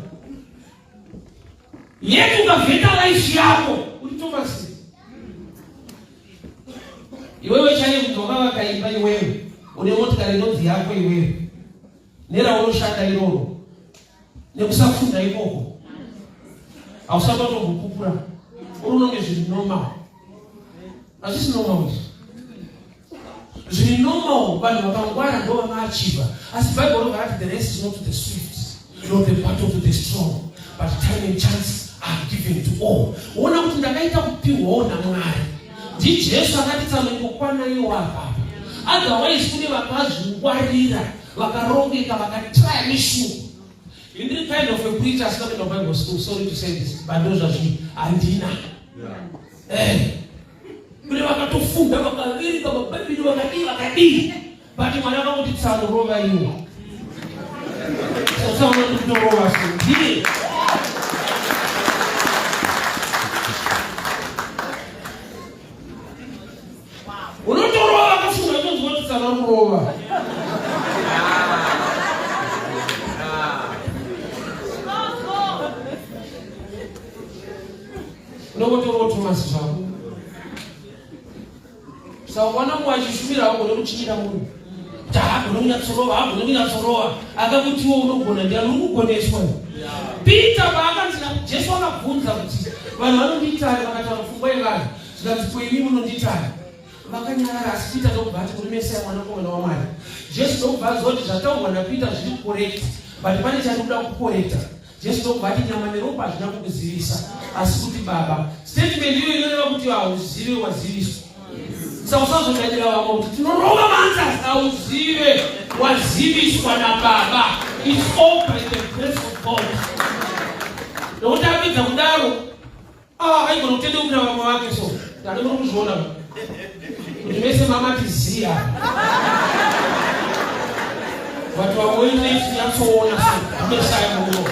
Speaker 1: Yet ukavheta life yako uri Thomas. Iwewe chaiye kuti wakavaka imba iwewe, une motikari inonzi yako iwewe, neraunoshanda iroro nekusafunda ikoko hausati watombopupura uri unonge zviri normal. Hazvisi normal izvi. Zviri normal vanhu vakangwara ndo vanoachiva, asi Bible robva rati the race is not to the swift nor the battle to the strong, but time and chance are given to all. Ona kuti ndakaita kupiwawo naMwari ndiJesu akati tsamengokwana iwo apapa, otherwise kune vakazvingwarira vakarongeka vakatraya mishungu. Indiri kind of a preacher asina kuenda kubible school, sorry to say this, but ndo zvazviri, handina. Kune vakatofunda vakaverenga mabhaibheri vakadii vakadii, but Mwari akangoti tsanorova iwo. Tsaona kutorova so ndiye. Unotorova vakafunga utonzwa kuti tsanorova. Unongotorova Thomas zvako. Saka ukaona mumwe achishumira haugone kuchinyira munhu. Kuti haagone kunyatsorova, haagone kunyatsorova. Akakutiwo unogona ndiani uri kugoneswa. Peter paakanzi Jesu akabvunza kuti vanhu vanondiitani vakataura pfungwa yevanhu zvikanzi ko imi munondiitani vakanyarara asi Peter ndokubva ati uri Mesiya mwanakomana waMwari. Jesu ndokubva aziva kuti zvataurwa naPeter zviri correct but pane chandikuda kukorekta. Jesu ndokubva ati nyama neropa hazvina kukuzivisa asi kuti Baba. Statement iyoyo inoreva kuti hauzive waziviswa. Saka usazodadira vamwe kuti tinorova maanswers, hauzive waziviswa naBaba. It's all by the grace of God. Nokuti apedza kudaro Ah, aigona kutendeukira vamwe vake so. Ndani muri kuzviona kuti vese mama tiziya. But vamwe venyatsoona so ndimesaya muno.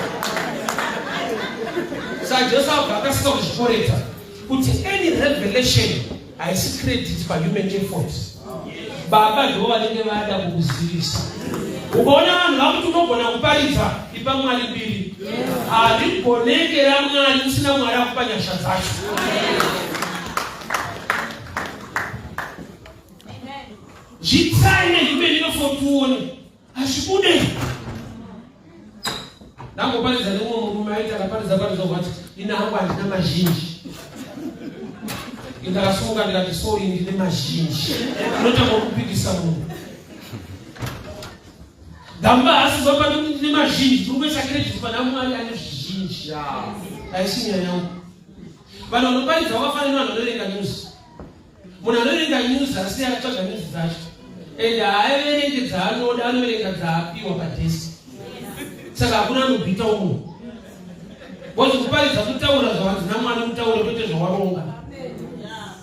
Speaker 1: Saka Jesu abva akasika kuzvikoredza kuti any revelation haisi credit pahuman effort. Baba ndivo vanenge vada kukuzivisa. Ukaona vanhu vakuti unogona kuparidza, ipa Mwari mbiri. Harigoneke raMwari usina Mwari akupa nyasha dzacho. Zvitsai nehuman effort uone hazvibude. Ndamboparidza nemumwe murume aiti akaparidza paridza kwati ini hangu handina mazhinji. Ndakasimuka ndikati sorry ndine mazhinji. Unotanga kupikisa munhu. Gamba haasi kuva pano kuti ndine mazhinji, tiri kuisa credit pana Mwari ane zvizhinji. Haisi nyaya yangu. Vanhu vanoparidza vakafanana nevanhu vanoverenga news. Munhu anoverenga news asi akatsvaga news dzacho and haaverenge dzaanoda, anoverenga dzaapiwa padesk. Saka hakuna anobhita umwe. Because kuparidza kutaura zvawanzi naMwari utaure kwete zvawaronga.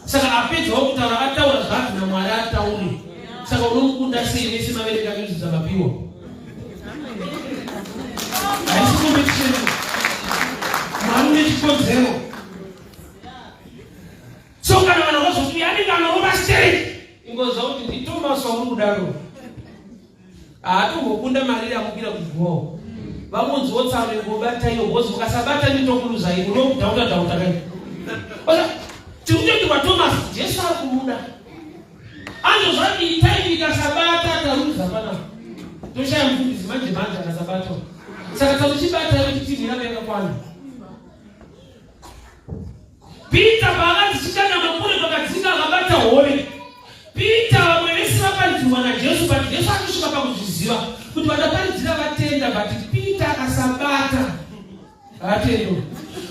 Speaker 1: Saka apedzawo kutaura ataura zvaanzi naMwari ataure. Saka unomukunda sei mese maverenga news dzakapiwa? Haisi competition. Mwari une chikonzero. So kana vanhu vazoti anenge anorova sei? Ingoziva kuti ndiThomas wamuri kudaro. Haatombokunda mari yamukira kugoho. Vamunzi wotsano ingobata iyo bhozi mukasabata nditokuluza ii unokudhauta dhauta kai. Tiri kutoitirwa Thomas Jesu ari kumuda. Anzo zvati itai ikasabata taruza panapa. Toshaya mufundisi manje manje akasabata. Saka takuchibata kuti timu iramba yakakwana. Peter paakati chikanda mambure pakadzika akabata hove. Peter vamwe vese vaparidzirwa naJesu but Jesu atosvika pakuzviziva kuti vandaparidzira vatenda but Peter akasabata vatendo.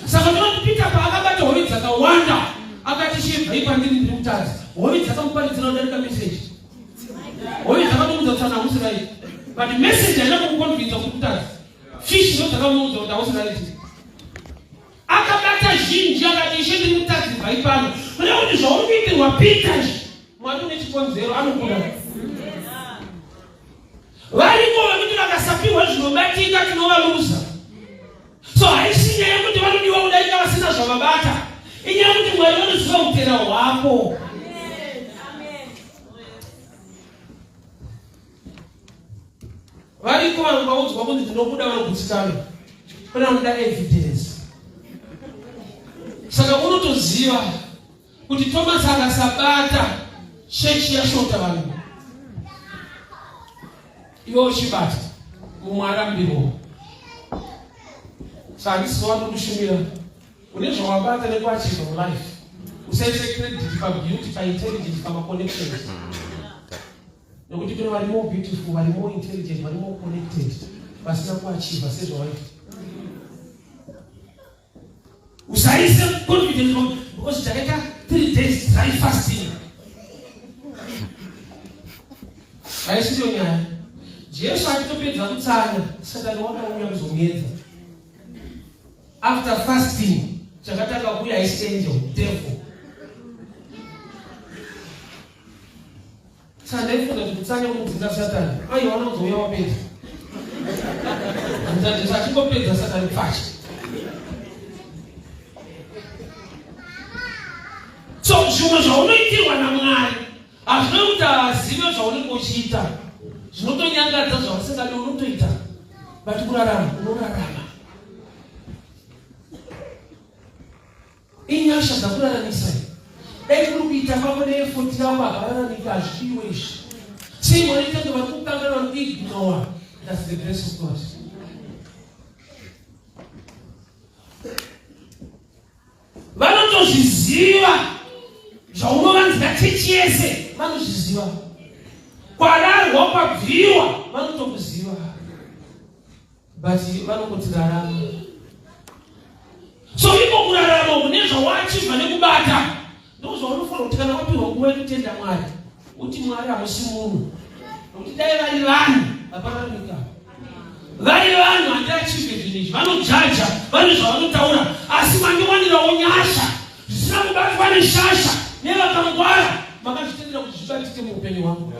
Speaker 1: Saka tinoti Peter paakabata hove dzakawanda akati chibvai pandiri ndiri mutadzi. Hove dzakamuparidzira kudarika message. Hove dzakatomuudza kuti sana hausi right. But message haina kumuconvinza kuti mutadzi. Fish ndo dzakamuudza kuti hausi right. Akabata zhinji akati, Ishe ndiri mutadzi bvai pano. Kureva kuti zvauri kuitirwa Peter izvi, Mwari une chikonzero anokuda. Variko vekuti vakasapiwa zvinobatika tinovaluza. So haisi nyaya yekuti vanodiwa kudarika vasina zvavabata. Inyaya yekuti Mwari vanoziva utera hwako. Variko vanhu vaudzwa kunzi ndinokuda vanogutsikana. Pane vanoda evidence. Saka unotoziva kuti Thomas akasabata chechi yashota vanhu. Iwe uchibata mumwe arambirwa. Saka handisi zuva kushumira une zvawabata nekuachiva mulife. Usaise credit pabeauty, paintelligence, pamaconnections. Nekuti kune vari more beautiful, vari more intelligent, vari more connected, vasina kuachiva sezvawaita. Usaise confidence from because takaita 3 days dry fasting. Haisiyo nyaya. Jesu achitopedza kutsanya, Satani wakauya kuzomuedza. After fasting, chakatanga kuuya haisi angel, devil. Saka ndaifunga kuti kutsanya kunodzinga Satani. Aiwa anozouya wapedza. Jesu achingopedza Satani pfacha. So zvimwe zvaunoitirwa naMwari hazvina kuti haazive zvaunenge uchiita. Zvinotonyangadza zvausingadi unotoita. But kurarama unorarama. Inyasha dzakuraramisai. Dai kuri kuita kwako neefoti yako hakararamika hazvidiwe izvi. Sei mwari tenge vari kukanganwa vari kuignore. That's the grace of God. Vanotozviziva zvaunovanzira chechi yese vanozviziva. Kwararwa kwabviwa vanotokuziva. But vanongoti rarama. So iko kurarama uku nezvawachibva nekubata ndozvaunofanira kuti kana wapiwa nguva yekutenda Mwari uti Mwari hamusi munhu nokuti dai vari vanhu hapana nyika vari vanhu handiachive zvinhu izvi vanojaja vane zvavanotaura asi mandiwanirawo nyasha zvisina kubatwa neshasha nevakangwara makazvitendera kuti zvibatike muupenyu hwangu.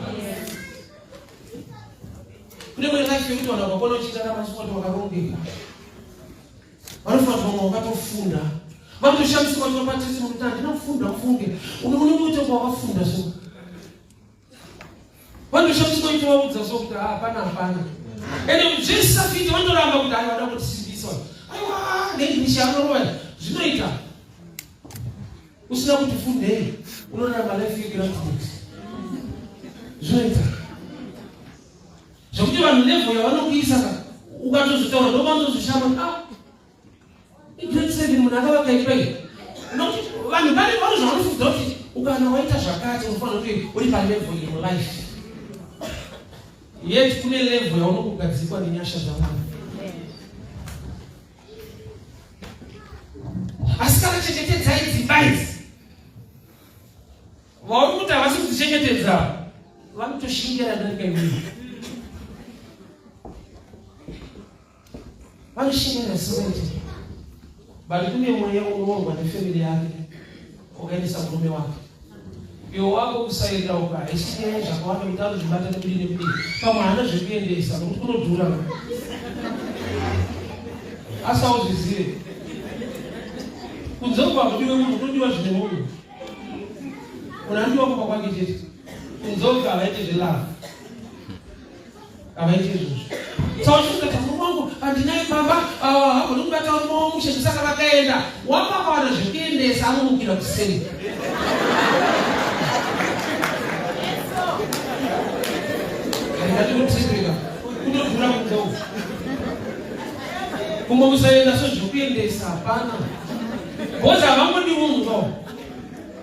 Speaker 1: Kune mwe life yekuti vanhu vakakona uchirarama sikuti wakarongeka. Vanofunga kuti vamwe wakatofunda. Vanotoshamisika kuti vapatisi mukuti handina kufunda ufunge. Unenge uite kunge wakafunda so. Vanotoshamisika kuti vaudza so kuti ah, hapana hapana. Ende zvisafiti vanotoramba kuti aiwa vada kutisimbisa. Aiwa neEnglish yanorova zvinoita. Usina kuti fundei unorarama life yegraduate. Zvinoita. Zvekuti vanhu level yavanokuisa ka ukatozotaura ndovanozozvishama kuti ah igrade 7 munhu akavaka imba iyi. Nokuti vanhu vane vano zvavanofunga kuti ukana waita zvakati unofanira kuti uri palevel iyi mulife. Yet kune level yaunongogadzikwa nenyasha dzaMwari. Asi kana chengetedzai dzimba idzi vauri kuti havasi kudzichengetedza vanotoshingira darika imweni vanoshingira zvisingaiti but kune mweya unoorwa nefamily yake wakaendesa murume wake iwe wako kusairira uko haisi nyaya zvakawanda kuti anozvibata nekudii nekudii pamwe haana zvekuendesa nokuti kunodhura asi auzvizive kunze uko hakudiwe munhu kunodiwa zvine munhu munhu anodiwa kumba kwake chete kunze uko havaite zvelove havaite izvozvo saka uchifunga kuti murume wangu handina Ndinaye pamba, hagoni kubata murume wamushe, saka vakaenda. Wako akawana zvekuendesa anomukira kuseni. Handati kutodhura kunze uku. Kumwe kusaenda so zvekuendesa hapana. Because havangodi munhu so.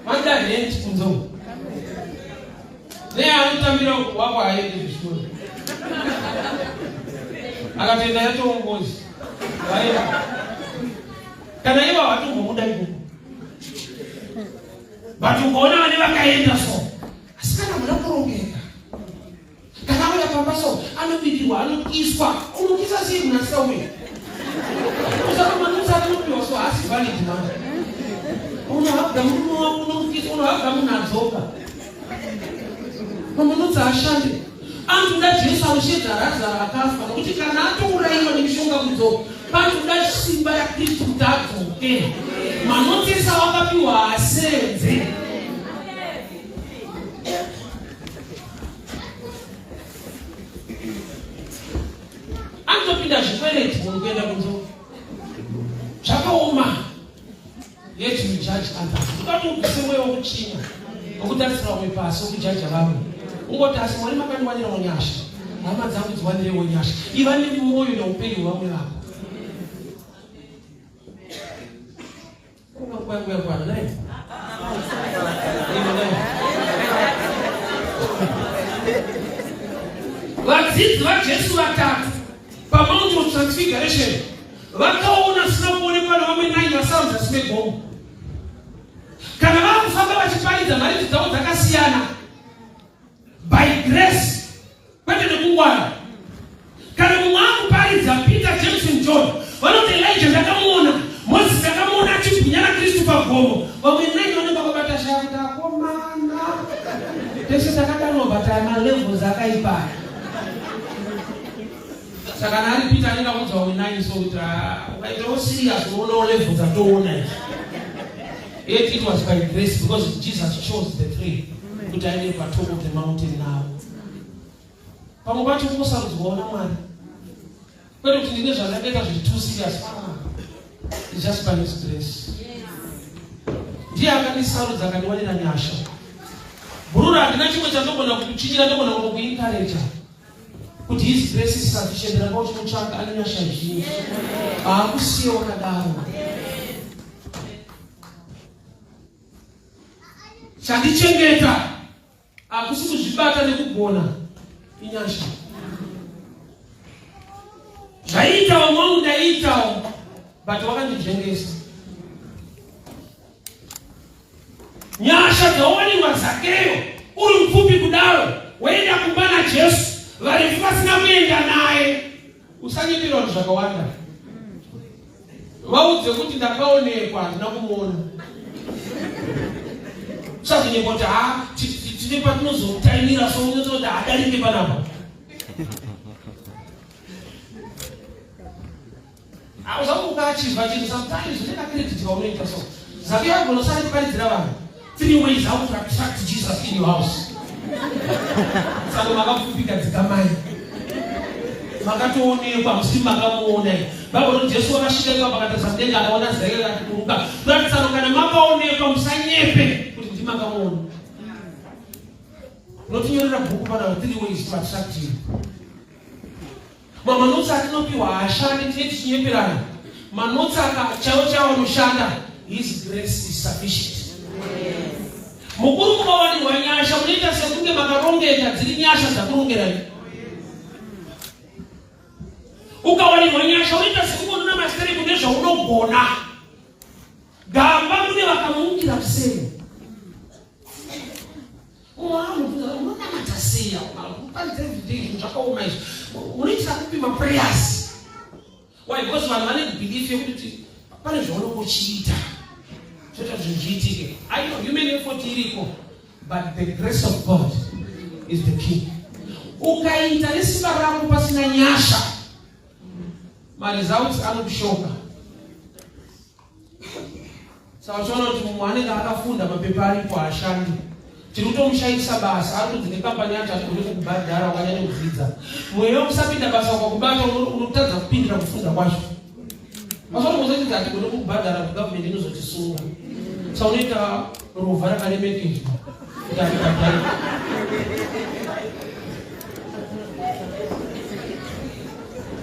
Speaker 1: Vanoda rent kunze uku. Neanotambira uku wako haendi kuchikoro. Akatoenda yatoo ngozi. Vaenda. Kana ivo havatombomuda ikoko. But ukaona vane vakaenda so. Asi kana muna kurongeka. Kana auya pamba so anobikirwa anokiswa. Unokisa sei munhu asingauyi? Usakamanutsa anopiwa so haasi valid manje. Unohaga murume wako unomukisa unohaga munhu adzoka. Mamanutsa ashande. Anotoda Jesu anoshedza Razaro akafa nokuti kana atourayiwa nemishonga kudzoka panoda simba raKristu kuti adzoke. Manotesa wakapiwa haasenze. Anotopinda zvikwereti munhu kuenda kunze zvakaoma. Yet you judge others. Ukati ubvise mweya wekuchinya wekutarisira vamwe pasi wekujaja vamwe ungoti asi Mwari makandiwanirawo nyasha, hama dzangu dziwanirewo nyasha. Iva nemwoyo neupenyu hwevamwe vako. Kunga nguva yangu yakwana naye. Vadzidzi vaJesu vatatu paMount of Transfiguration vakaona zvisina kuonekwa navamwe nai vasara muzasi megomo. Kana vakufamba vachiparidza mharidzo dzavo dzakasiyana by grace kwete nekungwara. Kana mumwe akuparidza Peter, James and John vanoti Elijah ndakamuona, Moses ndakamuona achibwinya naKristu pagomo. Vamwe nai vanenge vakabata shaya kuti akomana tese takadanwa but aya malevels akaipaya. Saka kana ari Peter anenge akuudza vamwe nai so kuti ukaitawo serious unoonawo level dzatoona izvi. Yet it was by grace because Jesus chose the three kuti aende patop of the mountain now. Pamwe pacho kungosarudzwawo naMwari. Kwete kuti ndine zvandakaita zviri too serious. Ah, it's just by his grace. Ndiye akandisarudza akandiwanira nyasha. Bhururu handina chimwe chandogona kukuchichira ndogona kungokuencourager kuti his grace is sufficient. Ramba uchimutsvaka ane nyasha zhinji. Haakusiye wakadaro. Chandichengeta hakusi kuzvibata nekugona, inyasha. Zvaiitawo mwangu ndaiitawo, but wakandijengesa. Nyasha dzawawanirwa Zakeyo uri mupfupi kudaro, woenda kumba naJesu, varefu vasina kuenda naye. Usanyepera vanhu zvakawanda. Vaudze kuti ndakaonekwa handina kumuona. Usazonyepa kuti ha tine patinozotaimira so unototi hadarike panapa. Usamuka achivha chinhu sometimes une kacredit kaunoita so. Zakeyo agona usati kuparidzira vanhu. Three ways how to attract Jesus in your house. Saka makapfupika dzikamai. Makatoonekwa musi makamuona. Bible roti Jesu wakasvika ipapo akatarisa mudenga akaona Zakeyo akati kuruka. Kuratidza kana makaonekwa musanyepe kuti ndimakamuona. Unotinyorera bhuku pana three ways to attract you. Mamanotsi atinopiwa haashandi, tinenge tichinyeperana. Manotsi aka chaiwo chaiwo anoshanda. His grace is sufficient. Mukuru mukawanirwa nyasha munoita sekunge makarongeka, dziri nyasha dzakurongerai. Ukawanirwa nyasha unoita sekunge unona masere kune zvaunogona. Gamba kune vakamukira kuseri. Unonamata sei? Unoparidza everyday zvinhu zvakaoma izvi. Unoitira kupi maprayers? Why? Because vanhu vane belief yekuti pane zvaunongochiita zvoita zvinhu zviitike. I know human effort iriko, but the grace of God is the key. Ukaita nesimba rako pasina nyasha, maresults anokushoka. Saka uchiona kuti mumwe anenge akafunda mapepa aripo haashandi. Tiri kutomushaisa basa, ari kunzi nekambani yacho hatigone kukubhadhara wakanyanya kudzidza. Mweya wekusapinda basa ukakubata unotadza kupindira kufunda kwacho. Mazonokuzochidza hatigone kukubhadhara kugavhumendi inozotisunga. Sa unoita rovha rakaremekedzwa kuti aribhadhare.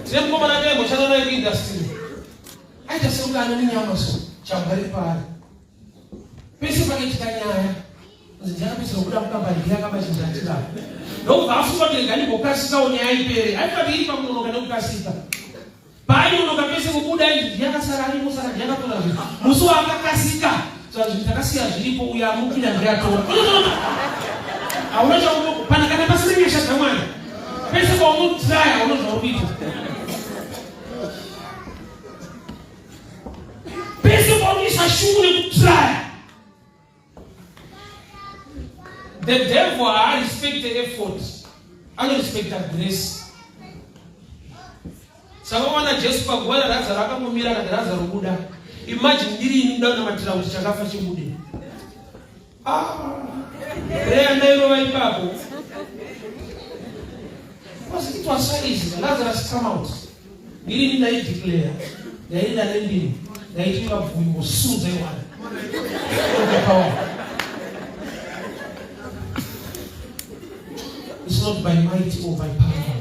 Speaker 1: Tine mukomana taimboshanda naye kuindastiri. Aita sekunge ana nenyama so chambwa riri paari. Pese pakaitika nyaya kunzi ndiakapedzera kubuda mukambani ndiye akabachinja achidaro. Ndokubva afunga kuti rega ndimbokasikawo nyaya ipere. Aifunga kuti iri pakunonoka nekukasika. Paainonoka pese kubuda inzi ndiye akasara arimo saka ndiye akatora zvinhu. Musi waakakasika zvanzi takasiya zviripo uyo amukira ndiye atora. Hauna chauno pana kana pasina nyasha dzaMwari. Pese paunotraya hauna zvauri kuita. Pese paunoisa shungu nekutraya. The devil haarespecte effort, anorespecta grace. Saka waona Jesu paguva raRazaro akangomira akati Razaro buda. Imagine ndiri ini kuda kunamatira kuti chakafa chibude. Ah, prayer ndairova ipapo. Because it was so easy. Lazarus come out. Ndiri ini ndaideclare. Ndaida nendimi. Ndaiti mabvumi mosunza iwana. Power. It's not by might or by power,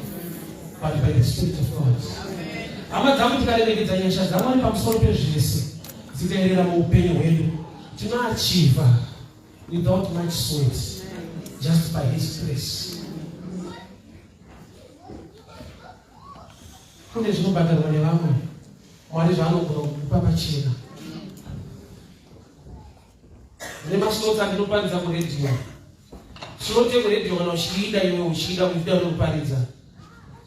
Speaker 1: but by the Spirit of God. Hama dzangu tikaremekedza nyasha dzaMwari pamusoro pezvese dzikaerera muupenyu hwedu tinoachiva without much sweat just by his grace. Kune zvinobhadharwa nevamwe Mwari zvaanogona kukupa pachena. Ndine maslots andinoparidza kuredhiyo. Slot yekuredhiyo kana uchiida iwe uchiida kuida unoparidza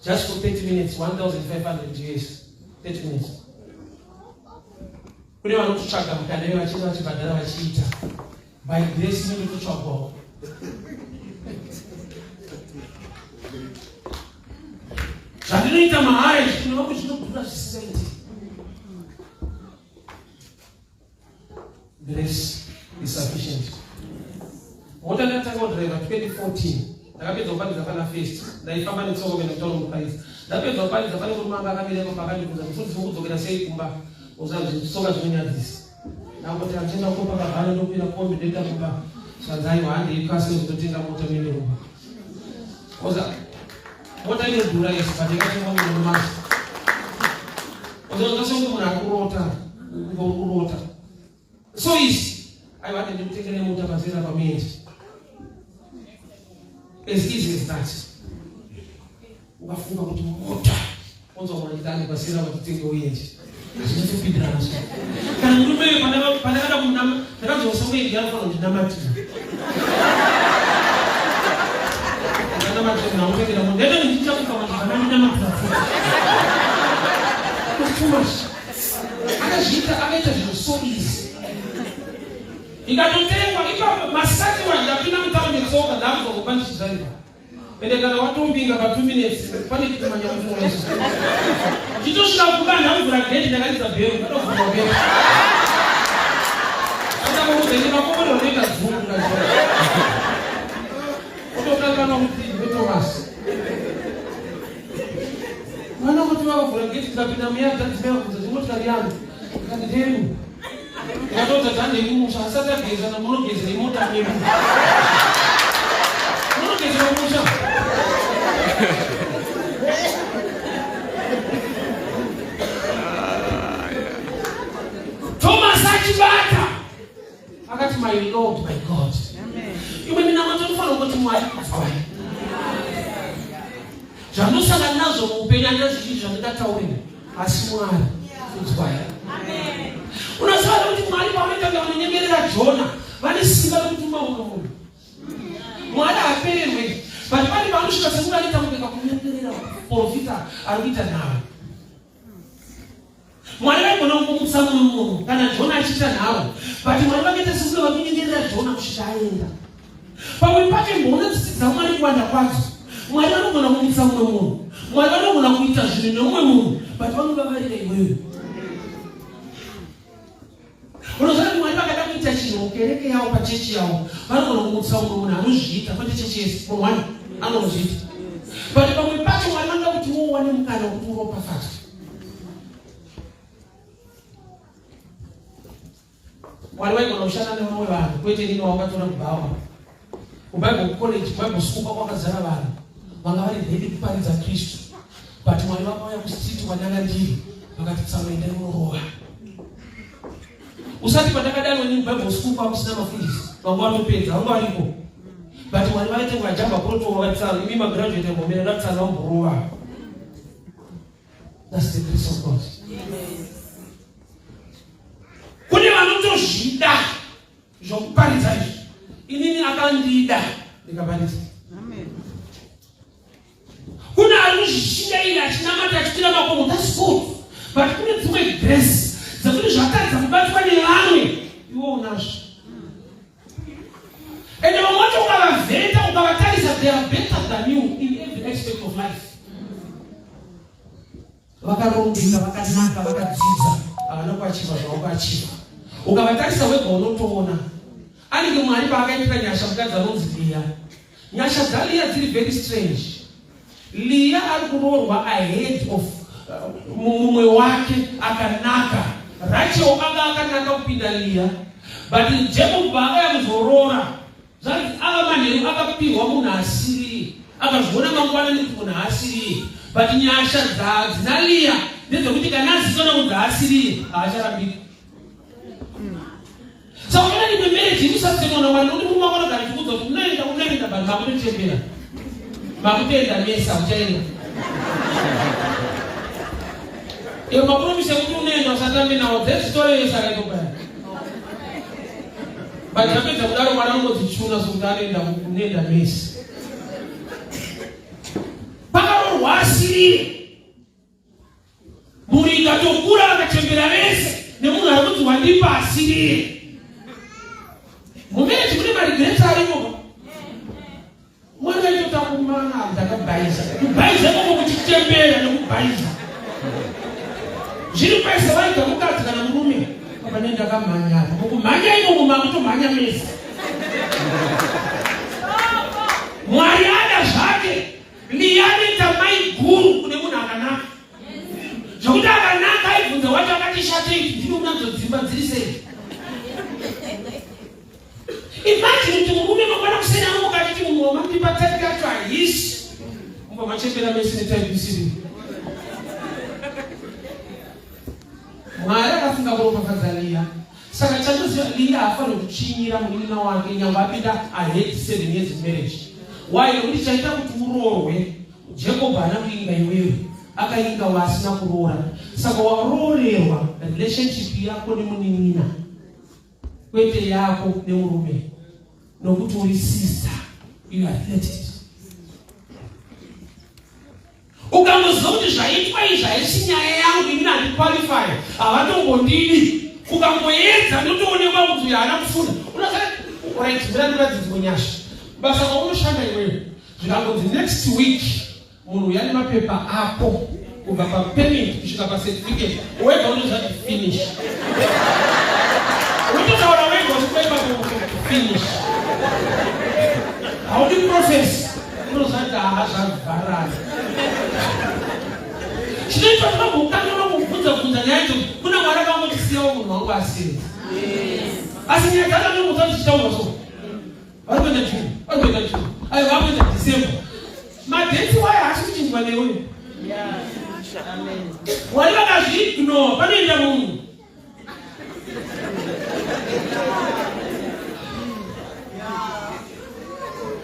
Speaker 1: just for 30 minutes 1500 us 30 minutes. Kune vanototsvaga mukana iwe vachiita vachibhadhara vachiita by grace inototsvagwawo. Zvandinoita mahara izvi kune vamwe zvinodhura zvisingaiti. Grace is sufficient. Mota ndakatanga kudriver 2014 ndakapedza kuparidza pana first ndaifamba netsoka kuenda kutaura muparidza ndapedza kuparidza pane murume anga akamira ipapo akandibvunza mufundisi mukudzokera sei kumba uzanzi tsoka zvinonyadzisa ndangoti andienda kukopa kabhana ndokwira kombi ndoenda kumba zvanzi aiwa handei kasi ndotenga mota muende kumba oza mota inodhura yes but yakatengwa munomasa oza ungasonge munhu akurota kurota so easy aiwa hande ndikutengere mota pazera pamuendi as easy as that ukafunga kuti mota onzwa mwana chitani pasera vachitenge uyendi hazvinyatsopindirana so kana murume uyo pandakada kumunama ndakanzwa samueri anofanira kundinamatira ndanamatira ndakutengera munhu ndaita ndichichakufa manje zvakandinamatira futi too much akazviita akaita zvinhu so easy ikatotengwa ipapo masikati wanje ndapinda mutaundi tsoka ndakuzokupa ndichidriver Ende kana watombinga pa 2 minutes pane chitumanya kufonesa. Chitosvika kumba ndakuvhura gate ndakaridza bhero ndakavhura bhero. Ndakamuudza ende makomborero unoita dzungu ndazvo. Otokanganwa kuti ndiwe Thomas. Mwana kuti vakavhura gate tikapinda muya tadzimai kubvunza chimotikari yangu. Ndikati ndeyenu. Ndikatodza dzandei kumusha asati ageza namunogeza imota medu. Munogeza kumusha. Thomas achibata akati my Lord my God. Imwe minamato inofanira kuti Mwari kudzwai. Zvandosangana nazvo muupenyu handina zvizhinji zvandingataurira asi Mwari kudzwai. Unoziva here kuti Mwari pavanoita kunge vanonyengerera Jona vane simba rekutuma mumwe munhu. Mwari haapererwe but pane paanosvika sekunge anoita kunge kakunyengerera profita ari kuita nharo. Mwari vaigona kungomutsa mumwe munhu kana Jona achiita nharo but Mwari vakaita sekunge vari kunyengerera Jona kusvika aenda. Pamwe pacho imboona tsitsi dzaMwari kuwanda kwadzo. Mwari vanogona kumutsa mumwe munhu. Mwari vanogona kuita zvinhu neumwe munhu but vanovavarira iwewe. Unoziva kuti Mwari vakada kuita chinhu okay? pakereke yavo, pachechi yavo, vanogona kumutsa mumwe munhu anozviita, kwete chechi yese, munhu wani anozviita. But pamwe pacho Mwari vanoda kuti uwane mukana wekuti uropafadzwe. Mwari vaigona kushanda nevamwe vanhu kwete inini wakatora kubhawa. KuBible college, kuBible school kwakazara vanhu vanga vari ready kuparidza Kristu. But Mwari vakauya kustreet kwandanga ndiri vakati tsano endai munorova. Usati pandakadanwa ini kuBible school kwakusina mafundisi vanga vatopedza vanga variko. But Mwari vaite vajamba protocol vakati tsano imi magraduate ambomira ndatsano vamborova. That's the grace of God. Kune vanotozvida zvokuparidza izvi. Inini akandida ndikaparidza. Kune ari kuzvishingaira achinamata achikwira makomo, that's good. But kune dzimwe grace dzekuti zvatadza kubatwa nevamwe, iwe unazvo. Ende vamwe vacho ukavavheta ukavatarisa they are better than you in every aspect of life. Vakarongeka, vakanaka, vakadzidza, havana kuachiva zvavakachiva. Ukavatarisa wega unotoona. Anenge Mwari paakaitira nyasha mukadzi anonzi Liya. Nyasha dzaLiya dziri very strange. Liya ari kuroorwa ahead of mumwe wake akanaka. Rachel anga akanaka kupinda Liya. But Jacob paakaya kuzoroora, zvanzi ava manheru akapihwa munhu asiriye. Akazviona mangwana nekuti munhu haasiriye. But nyasha dzina Liya ndedzekuti kana azisona kunzi haasiriye, haacharambiki. Saka unoona imwe marriage iri mwana wani nokuti murume wako anogara achikuudza kuti unoenda unoenda but makutochembera makutoenda mese hauchaenda iwe mapromisa ekuti unoenda usatambe nawo dzezitore yese akaitobaya but zvapedza kudaro mwana unongodzichuna sokuti anoenda unoenda mese pakarorwa asirire Mhuri ikatokura vakachembera vese nemunhu ari kunzi wandipa asiriye. Mumereji mune maregrets arimo. Mwana vaitota kumana ndakabhaiza. Kubhaiza ikoko kuchichembera nekubhaiza. Zviri kwese vaita mukadzi kana murume. Baba ne ndakamhanya apa. Mukumhanya imomo makutomhanya mese. Mwari ada zvake. Liyanoita mai guru kune munhu akanaka zvekuti akanaka aibvunza wacho akati shatei ndini unadzo dzimba dziri sei imagine kuti murume mangwana kuseni anomuka achiti munhu wamandipa type yacho haisi mumba machembera mese netype isiri Mwari akafunga kuropafadza Liya Saka chandoziva Liya haafaniri kuchinyira munin'ina wake nyangwe apinda ahead 7 years in marriage. Why? Nekuti chaita kuti uroorwe Jacob haana kuinga iwewe akainga waasina kuroora. Saka waroorerwa relationship yako nemunin'ina kwete yako nemurume nokuti uri sister you are related. Ukangoziva kuti zvaitwa izvi haisi nyaya yangu, ini handiqualify, havatombondidi. Ukangoedza ndotoonekwa kuti uyo haana kufunda. Unoziva, right, mira ndiratidze nyasha. Basa kwaunoshanda iwewe, zvikangonzi next week munhu uya nemapepa ako kubva papermit kusvika pacertificate, wega unoziva kuti finish. Unototaura wega uchikuepa finish. Haudi process. Unozvati haa zvavharana. Chinoitwa tinombokanganwa kubvunza bvunza nyaya idzo kuna Mwari akangotisiyawo munhu wangu asiri. Asi nyaya dzacho ndinokuudza kuti tichitaura so. Vari kuenda June, vari kuenda June. Ayo vari kuenda December. Madetsi wayo haasi kuchinjwa newe. Mwari vakazviignore panoenda munhu.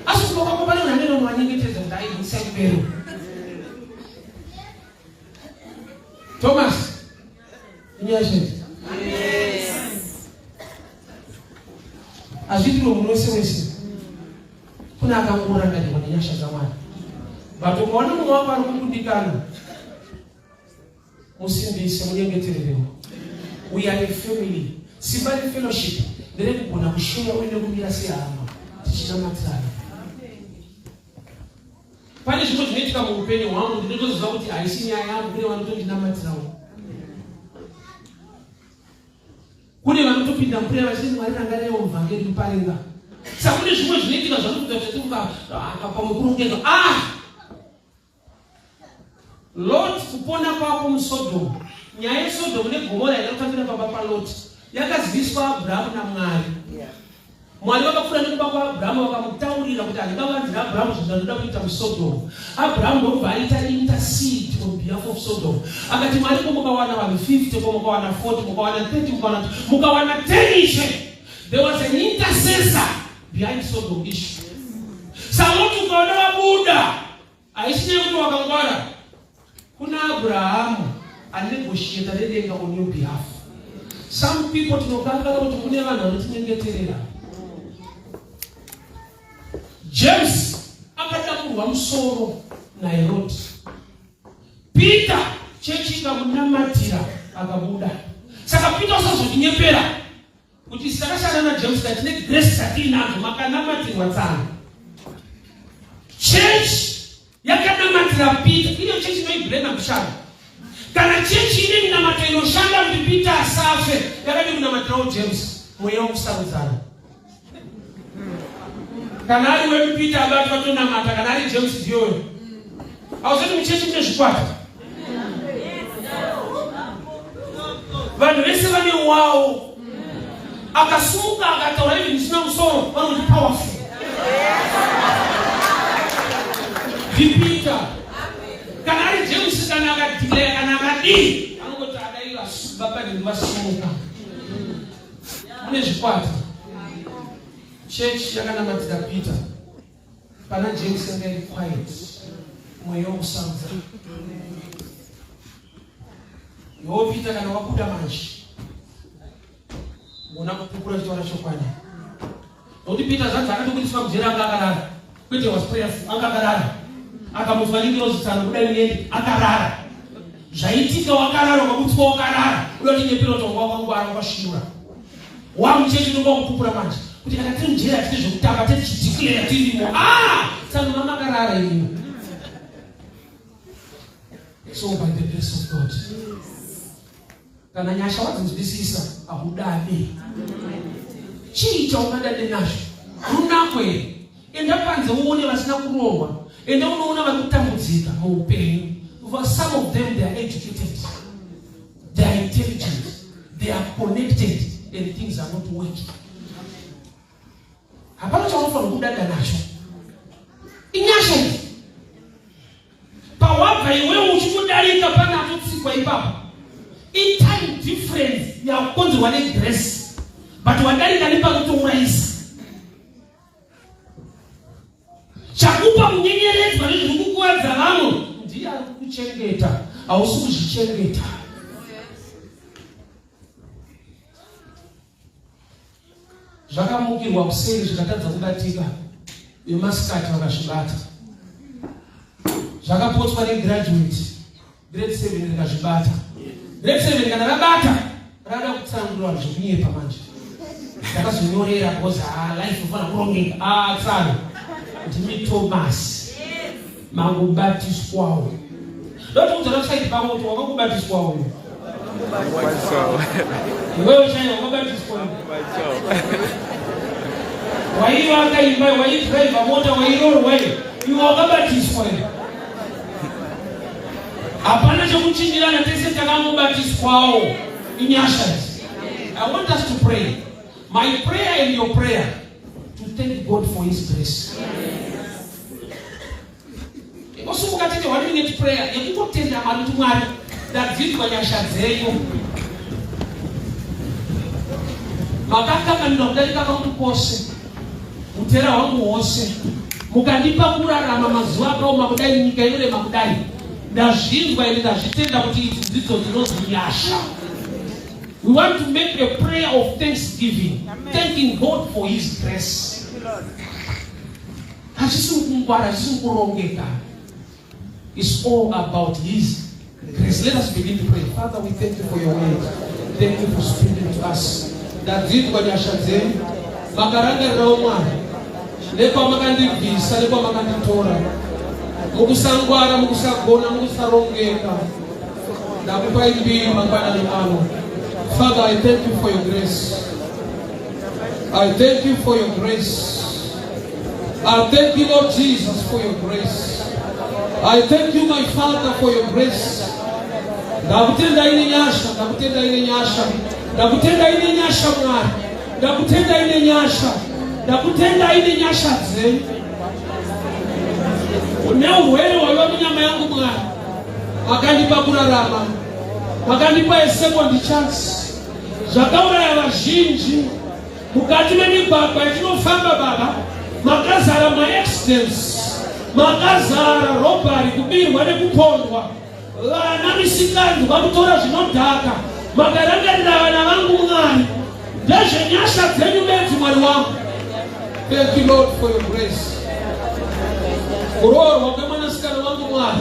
Speaker 1: Asi kumba kwako pane munhu anenge unowanyengetedza kuti aigutsa kupero. Thomas, inyaya chete. Hazviitirwe munhu wese wese. Kune akangorangarirwa nenyasha dzaMwari. But ukaona mumwe wako ari kukundikana, Musimbise, munyengetererewo. We are a family. Simba refellowship nderekugona kusheya uye nekumira sehama tichinamatirana. Pane zvimwe zvinoitika muupenyu hwangu ndinotoziva kuti haisi nyaya yangu, kune vanotondinamatirawo, kune vanoto vanotopinda muprayer vachiti, "Mwari, rangaraiwo muvhangeri Muparinga." Saka kune zvimwe zvinoitika zvanokuita kuti pamwe kurongeka. Ah, Lot, kupona kwako muSodhomu. Nyaya yeSodhomu neGomora yakatambira pamba paLot yakaziviswa Abrahamu naMwari. Mwari vakapfuura nekumba kwaAbrahamu, vakamutaurira kuti, "Handingavanzira Abrahamu zvinhu zvandinoda kuita muSodhomu." Abrahamu ndobva aita intercede on behalf of Sodom. Akati, "Mwari, ko mukawana vanhu 50? Ko mukawana 40? Mukawana 30? Mukawana 10, Ishe?" There was an intercessor behind Sodom issue. SaLoti ukaona wabuda, haisi nekuti wakangwara. Kuna Abrahamu anegotiata nedenga on your behalf. Some people tinokanganwa kuti kune vanhu vanotinyengeterera. James akadamurwa musoro naHerodi. Peter, chechi ikamunamatira, akabuda. Saka Peter, usazotinyepera kuti takashanda naJames, katine grace dzatiinadzo. Makanamatirwa tsano. Chechi yakanamatira Peter. Iyo chechi inoiblema kushanda. Kana chechi ine minamato inoshanda kuti Peter asafe, yakadi kunamatirawo James? Mweya wokusarudzana. Kana ari wedu Peter abatwa, tonamata. Kana ari James, ndiyoyo. Hauzoti muchechi mune zvikwata? Vanhu vese vane wawo. Akasumuka akataura even zvisina musoro, vanoti powerful ndiPeter. Kana ari James, kana akadeclare, kana akadii, anongoti adai baba nhingi vasumuka. Mune zvikwata. Chechi yakanamatira Peter. Pana James yanga iri quiet. Mweya wokusarudza. Iwo Peter, kana wabuda manje, gona kupupura chitaura chokwadi, nokuti Peter zvanzi akatobudiswa mujeri anga akarara. Kwete was prayerful, anga akarara. Akamutswa nengirozi, "Tsano, budai muende." Akarara. Zvaitika wakarara, ukabutswa wakarara, uda kuti nyepera kuti wanga wakangwara, wakasvinura wamuchechi? Unonga wakupupura manje kuti kana tiri mujeri hatiti zvekutamba, tetichideclare tirimo. Ah, tsano, mamakarara imo. So by the grace of God, kana nyasha wadzinzwisisa, haudade. Chii chaungadade nazvo? Runako here? Enda panze uone vasina kurohwa. Enda unoona vari kutambudzika muupenyu. For some of them, they are educated, they are intelligent, they are connected, and things are not working. Hapana chaunofanira kudada nacho. Inyasha idzi. Pawabva iwewe uchikudarika panatotsikwa ipapo, itime difference yakukonzerwa negrace, but wadarika nepakutourayisa. Chakupa kunyenyeredzwa nezviri kukuvadza vamwe, ndiye ari kukuchengeta, hausi kuzvichengeta. Zvakamukirwa kuseri zvikatadza kubatika, vemasikati vakazvibata. Zvakapotswa negraduate grade 7 rikazvibata. Grade 7 kana rabata, rada kutsanangurira vanhu zvekunyepa manje. Ndakazonyorera because, ah, life ufanira kurongeka. Ah, tsano, ndimi Thomas, mangobatiswawo. Ndotiudza website pako kuti wakakubatiswawo iwewe chaiwo, wakabatiswa. Waivaka imba, waidhiraivha mota, wairorwa, iwe wakabatiswa. Hapana chekuchinjirana, tese takangobatiswawo. Inyasha idzi. I want us to pray, my prayer and your prayer, to thank God for his grace. Ingosumuka tete, one minute prayer yekungotenda Mwari kuti, "Mwari, ndadzidzwa nyasha dzenyu. Makakanganirwa kudarika kwangu kwose, utera hwangu hwose, mukandipa kurarama mazuva akaoma kudai, nyika inorema kudai. Ndazvinzwa ende ndazvitenda kuti idzi dzidzo dzinonzi nyasha." We want to make a prayer of thanksgiving, thanking God for his grace. Hachisi kungwara, hachisi kurongeka. It's all about his grace. Let us begin to pray. Father, we thank you for your word. Thank you for speaking to us. Ndadzidzwa nyasha dzenyu. Makarangarirawo, Mwari, nekwamakandibvisa, nekwamakanditora, mukusangwara, mukusagona, mukusarongeka. Ndakupai mbiri mangwanani ano. Father, I thank you for your grace. I thank you for your grace. I thank you, Lord Jesus, for your grace. I thank you, my Father, for your grace. Ndakutendai nenyasha, ndakutendai nenyasha, ndakutendai nenyasha Mwari, ndakutendai nenyasha, ndakutendai nenyasha dzenyu. Neurwere hwaiva munyama yangu Mwari, makandipa kurarama, makandipa a second chance. Zvakauraya vazhinji mukati memigwagwa yatinofamba baba, makazara maaccidents, makazara robbery, kubirwa nekupondwa, vana misikanzwa kutora zvinodhaka. Makarangarira vana vangu Mwari, ndezvenyasha dzenyu bedzi Mwari wangu. Thank you, Lord, for your grace. Kuroorwa kwemwanasikana wangu Mwari,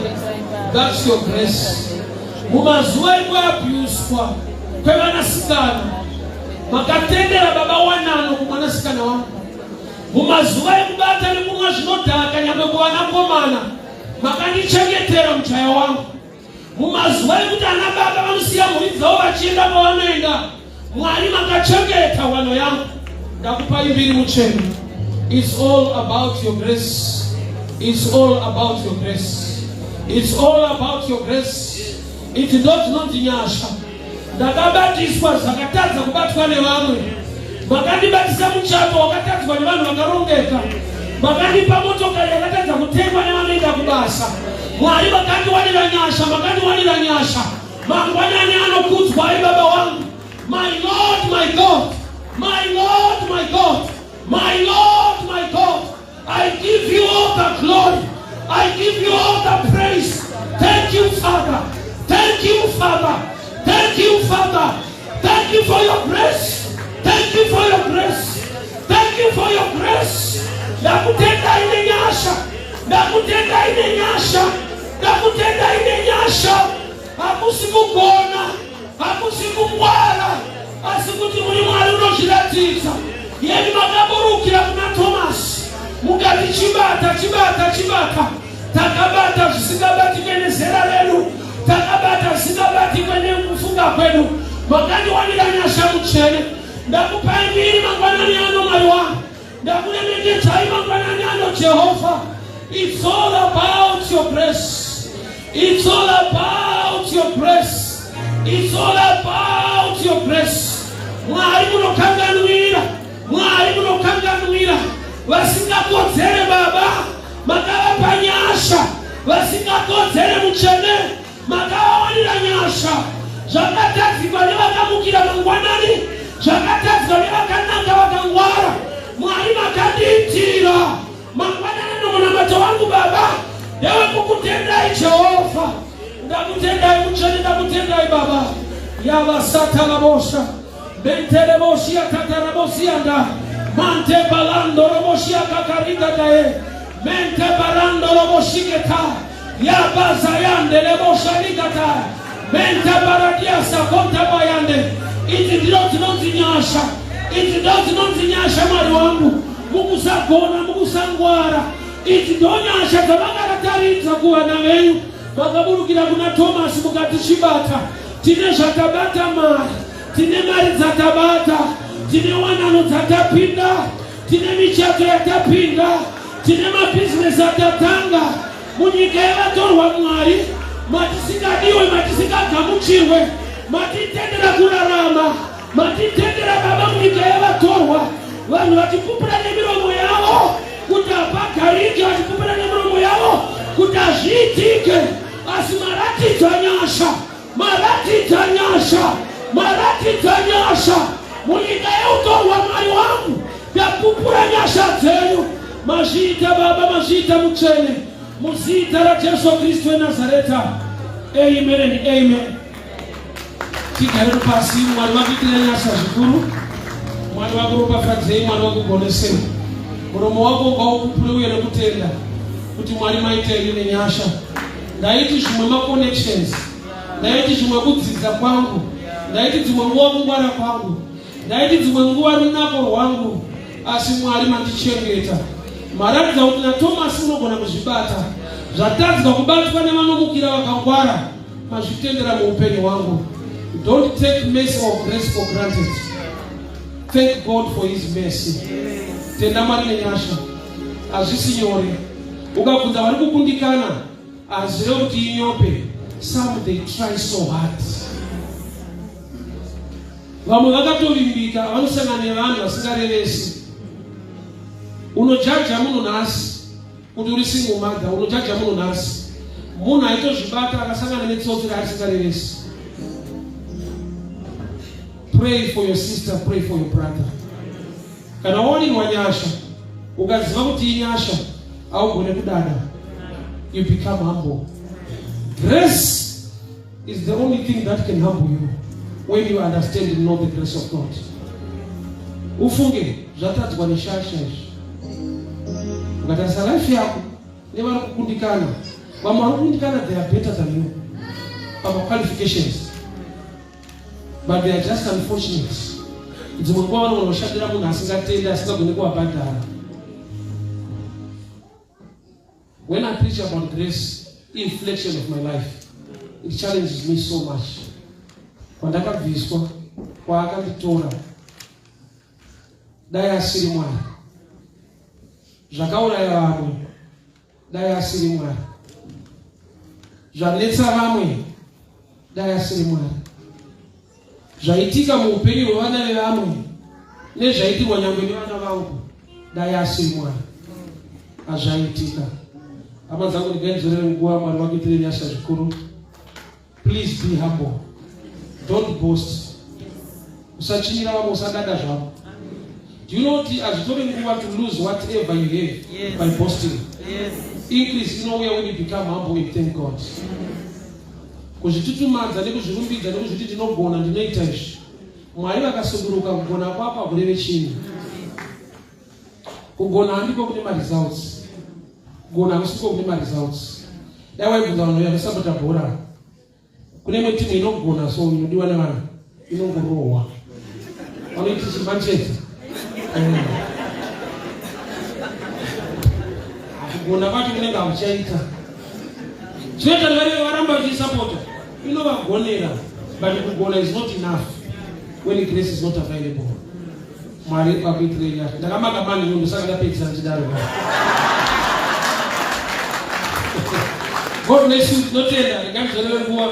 Speaker 1: that's your grace. Mumazuva ekuabhuswa kwevanasikana, makatendera baba wanano kumwanasikana wangu. Mumazuva ekubata nekunwa zvinodhaka, nyangwe kuvanakomana, makandichengetera mujaya wangu. Mumazuva ekuti ana baba vanosiya mhuri dzavo vachienda kwavanoenda, Mwari makachengeta wano yangu. Ndakupai mbiri mutsvene. It's all about your grace. It's all about your grace. It's all about your grace. Idzi ndo dzinonzi nyasha. Ndakabatiswa zvakatadza kubatwa nevamwe. Makandibatisa muchato wakatadzwa nevanhu vakarongeka. Makandipa motokari yakatadza kutengwa nevanoenda kubasa. Mwari makandiwanira nyasha, makandiwanira nyasha. Mangwanani anokudzwai baba wangu. My Lord, my God, my Lord, my God, my Lord, my God, I give you all the glory. I give you all the praise. Thank you, Father. Thank you, Father. Thank you, Father. Thank you for your grace. Thank you for your grace. Thank you for your grace. Ndakutendai nenyasha. Ndakutendai nenyasha. Ndakutendai nenyasha. Hakusi kugona, hakusi kungwara, asi kuti muri Mwari unozviratidza. Yeni makaburukira kuna Thomas mukati, "Chibata, chibata, chibata." Takabata zvisingabatike nezera redu, takabata zvisingabatikwe nekufunga kwedu. Makandiwanira nyasha mutsvene. Ndakupai mbiri mangwanani ano, Mwari wangu. Ndakuremekedzai mangwanani ano, Jehovha. It's all about your grace. It's all about your grace. It's all about your grace. Mwari munokanganwira, Mwari munokanganwira vasingakodzere. Baba, makavapa nyasha vasingakodzere. Mutsvene, makavawanira nyasha. Zvakatadzikwa nevakamukira mangwanani, zvakatadzwa nevakanaka vakangwara, Mwari makandiitira. Mangwanani nomunamato wangu baba ndewekukutendai Jehovha. Ndakutendai mutsvene, ndakutendai baba. Yavasatalabosha menterebosia tatarabosianda mante balando robosia kakarigadae mente barando roboshiketa yabazayande leboshaligata mente baradiasa konta bayande. Idzi ndiro dzinonzi nyasha, idzi ndo dzinonzi nyasha. Mwari wangu, mukusagona, mukusangwara, idzi ndo nyasha dzamakataridza kuvana venyu. Makaburukira kuna Tomasi mukati, "Chibata." Tine zvatabata mari, tine mari dzatabata, tine wanano dzatapinda, tine michato yatapinda, tine mabhizinesi atatanga munyika yavatorwa. Mwari, matisingadiwe, matisingagamuchirwe, matitendera kurarama, matitendera baba munyika yavatorwa. Vanhu vachipupura nemiromo yavo kuti hapagarike, vachipupura nemiromo yavo kuti hazviitike, asi maratidza nyasha, maratidza nyasha, maratidza nyasha munyika yeutorwa. Mwari wangu, ndapupura nyasha dzenyu. Mazviita baba, mazviita mutsvene. Muzita raJesu Kristu weNazareta, amen and amen. Tigare pasi. Mwari vakuitira nyasha zvikuru. Mwari vakuropafadzei. Mwari vakugonesei. Muromo wako ngaupupure uye nekutenda kuti Mwari maita ini nenyasha. Ndaiti zvimwe maconnections, ndaiti zvimwe kudzidza kwangu, ndaiti dzimwe nguva kungwara kwangu, ndaiti dzimwe nguva runako rwangu, asi Mwari mandichengeta. Maratidza kuti naTomasi unogona kuzvibata. Zvatadzwa kubatwa nevanomukira vakangwara, mazvitendera muupenyu hwangu. Don't take mercy or grace for granted. Thank God for his mercy. Tenda Mwari nenyasha. Hazvisi nyore. Ukabvunza vari kukundikana, hazvirevi kuti inyope. Some they try so hard. Vamwe vakatovimbika vanosangana nevanhu vasingarevesi. Unojaja munhu nhasi kuti uri single mother, unojaja munhu nhasi. Munhu aitozvibata akasangana netsotsi raarisingarevesi. Pray for your sister, pray for your brother. Kana wawanirwa nyasha, ukaziva kuti inyasha, haugone kudada. You become humble. Grace is the only thing that can humble you when you understand and know the grace of God. Ufunge zvatadzwa neshasha izvi. Ukatarisa life yako nevari kukundikana, vamwe vari kukundikana they are better than you pama qualifications but they are just unfortunate. Dzimwe nguva vanogona kushandira munhu asingatendi asingagoni kuvabhadhara. When I preach about grace, inflection of my life, it challenges me so much. Kwandakabviswa, kwaakanditora, dai asiri Mwari. Zvakauraya vamwe, dai asiri Mwari. Zvanetsa vamwe, dai asiri Mwari. Zvaitika muupenyu hwevana vevamwe nezvaitirwa nyangwe nevana vangu, dai asiri Mwari. Hazvaitika. Hama dzangu, ndingainzorere nguva. Mwari vakuitire nyasha zvikuru. Please be humble, don't boast. Usachinyira vamwe, usadada zvako. Do you know kuti hazvitori nguva to lose whatever you have by boasting? Increase inouya when you become humble and thank God. Kuzvitutumadza nekuzvirumbidza nekuzviti ndinogona, ndinoita izvi, Mwari vakasuduruka, kugona kwako hakureve chinhu. Kugona handiko kune maresults. Kugona hakusiko kune maresults. Dai waibvunza vanhu vanosapota bhora, kune imwe timu inogona so inodiwa nevanhu, inongorohwa, vanoiti chiManchester. Kugona kwacho kunenge hakuchaita. Chinoita vari varamba vachisapota, inovagonera, but kugona is not enough when grace is not available. Mwari vakuitirei nyasha. Ndakamaka mani nyundo, saka ndapedzisa ndichidaro. God bless you. Tinotenda. Ndingandizorewe nguva.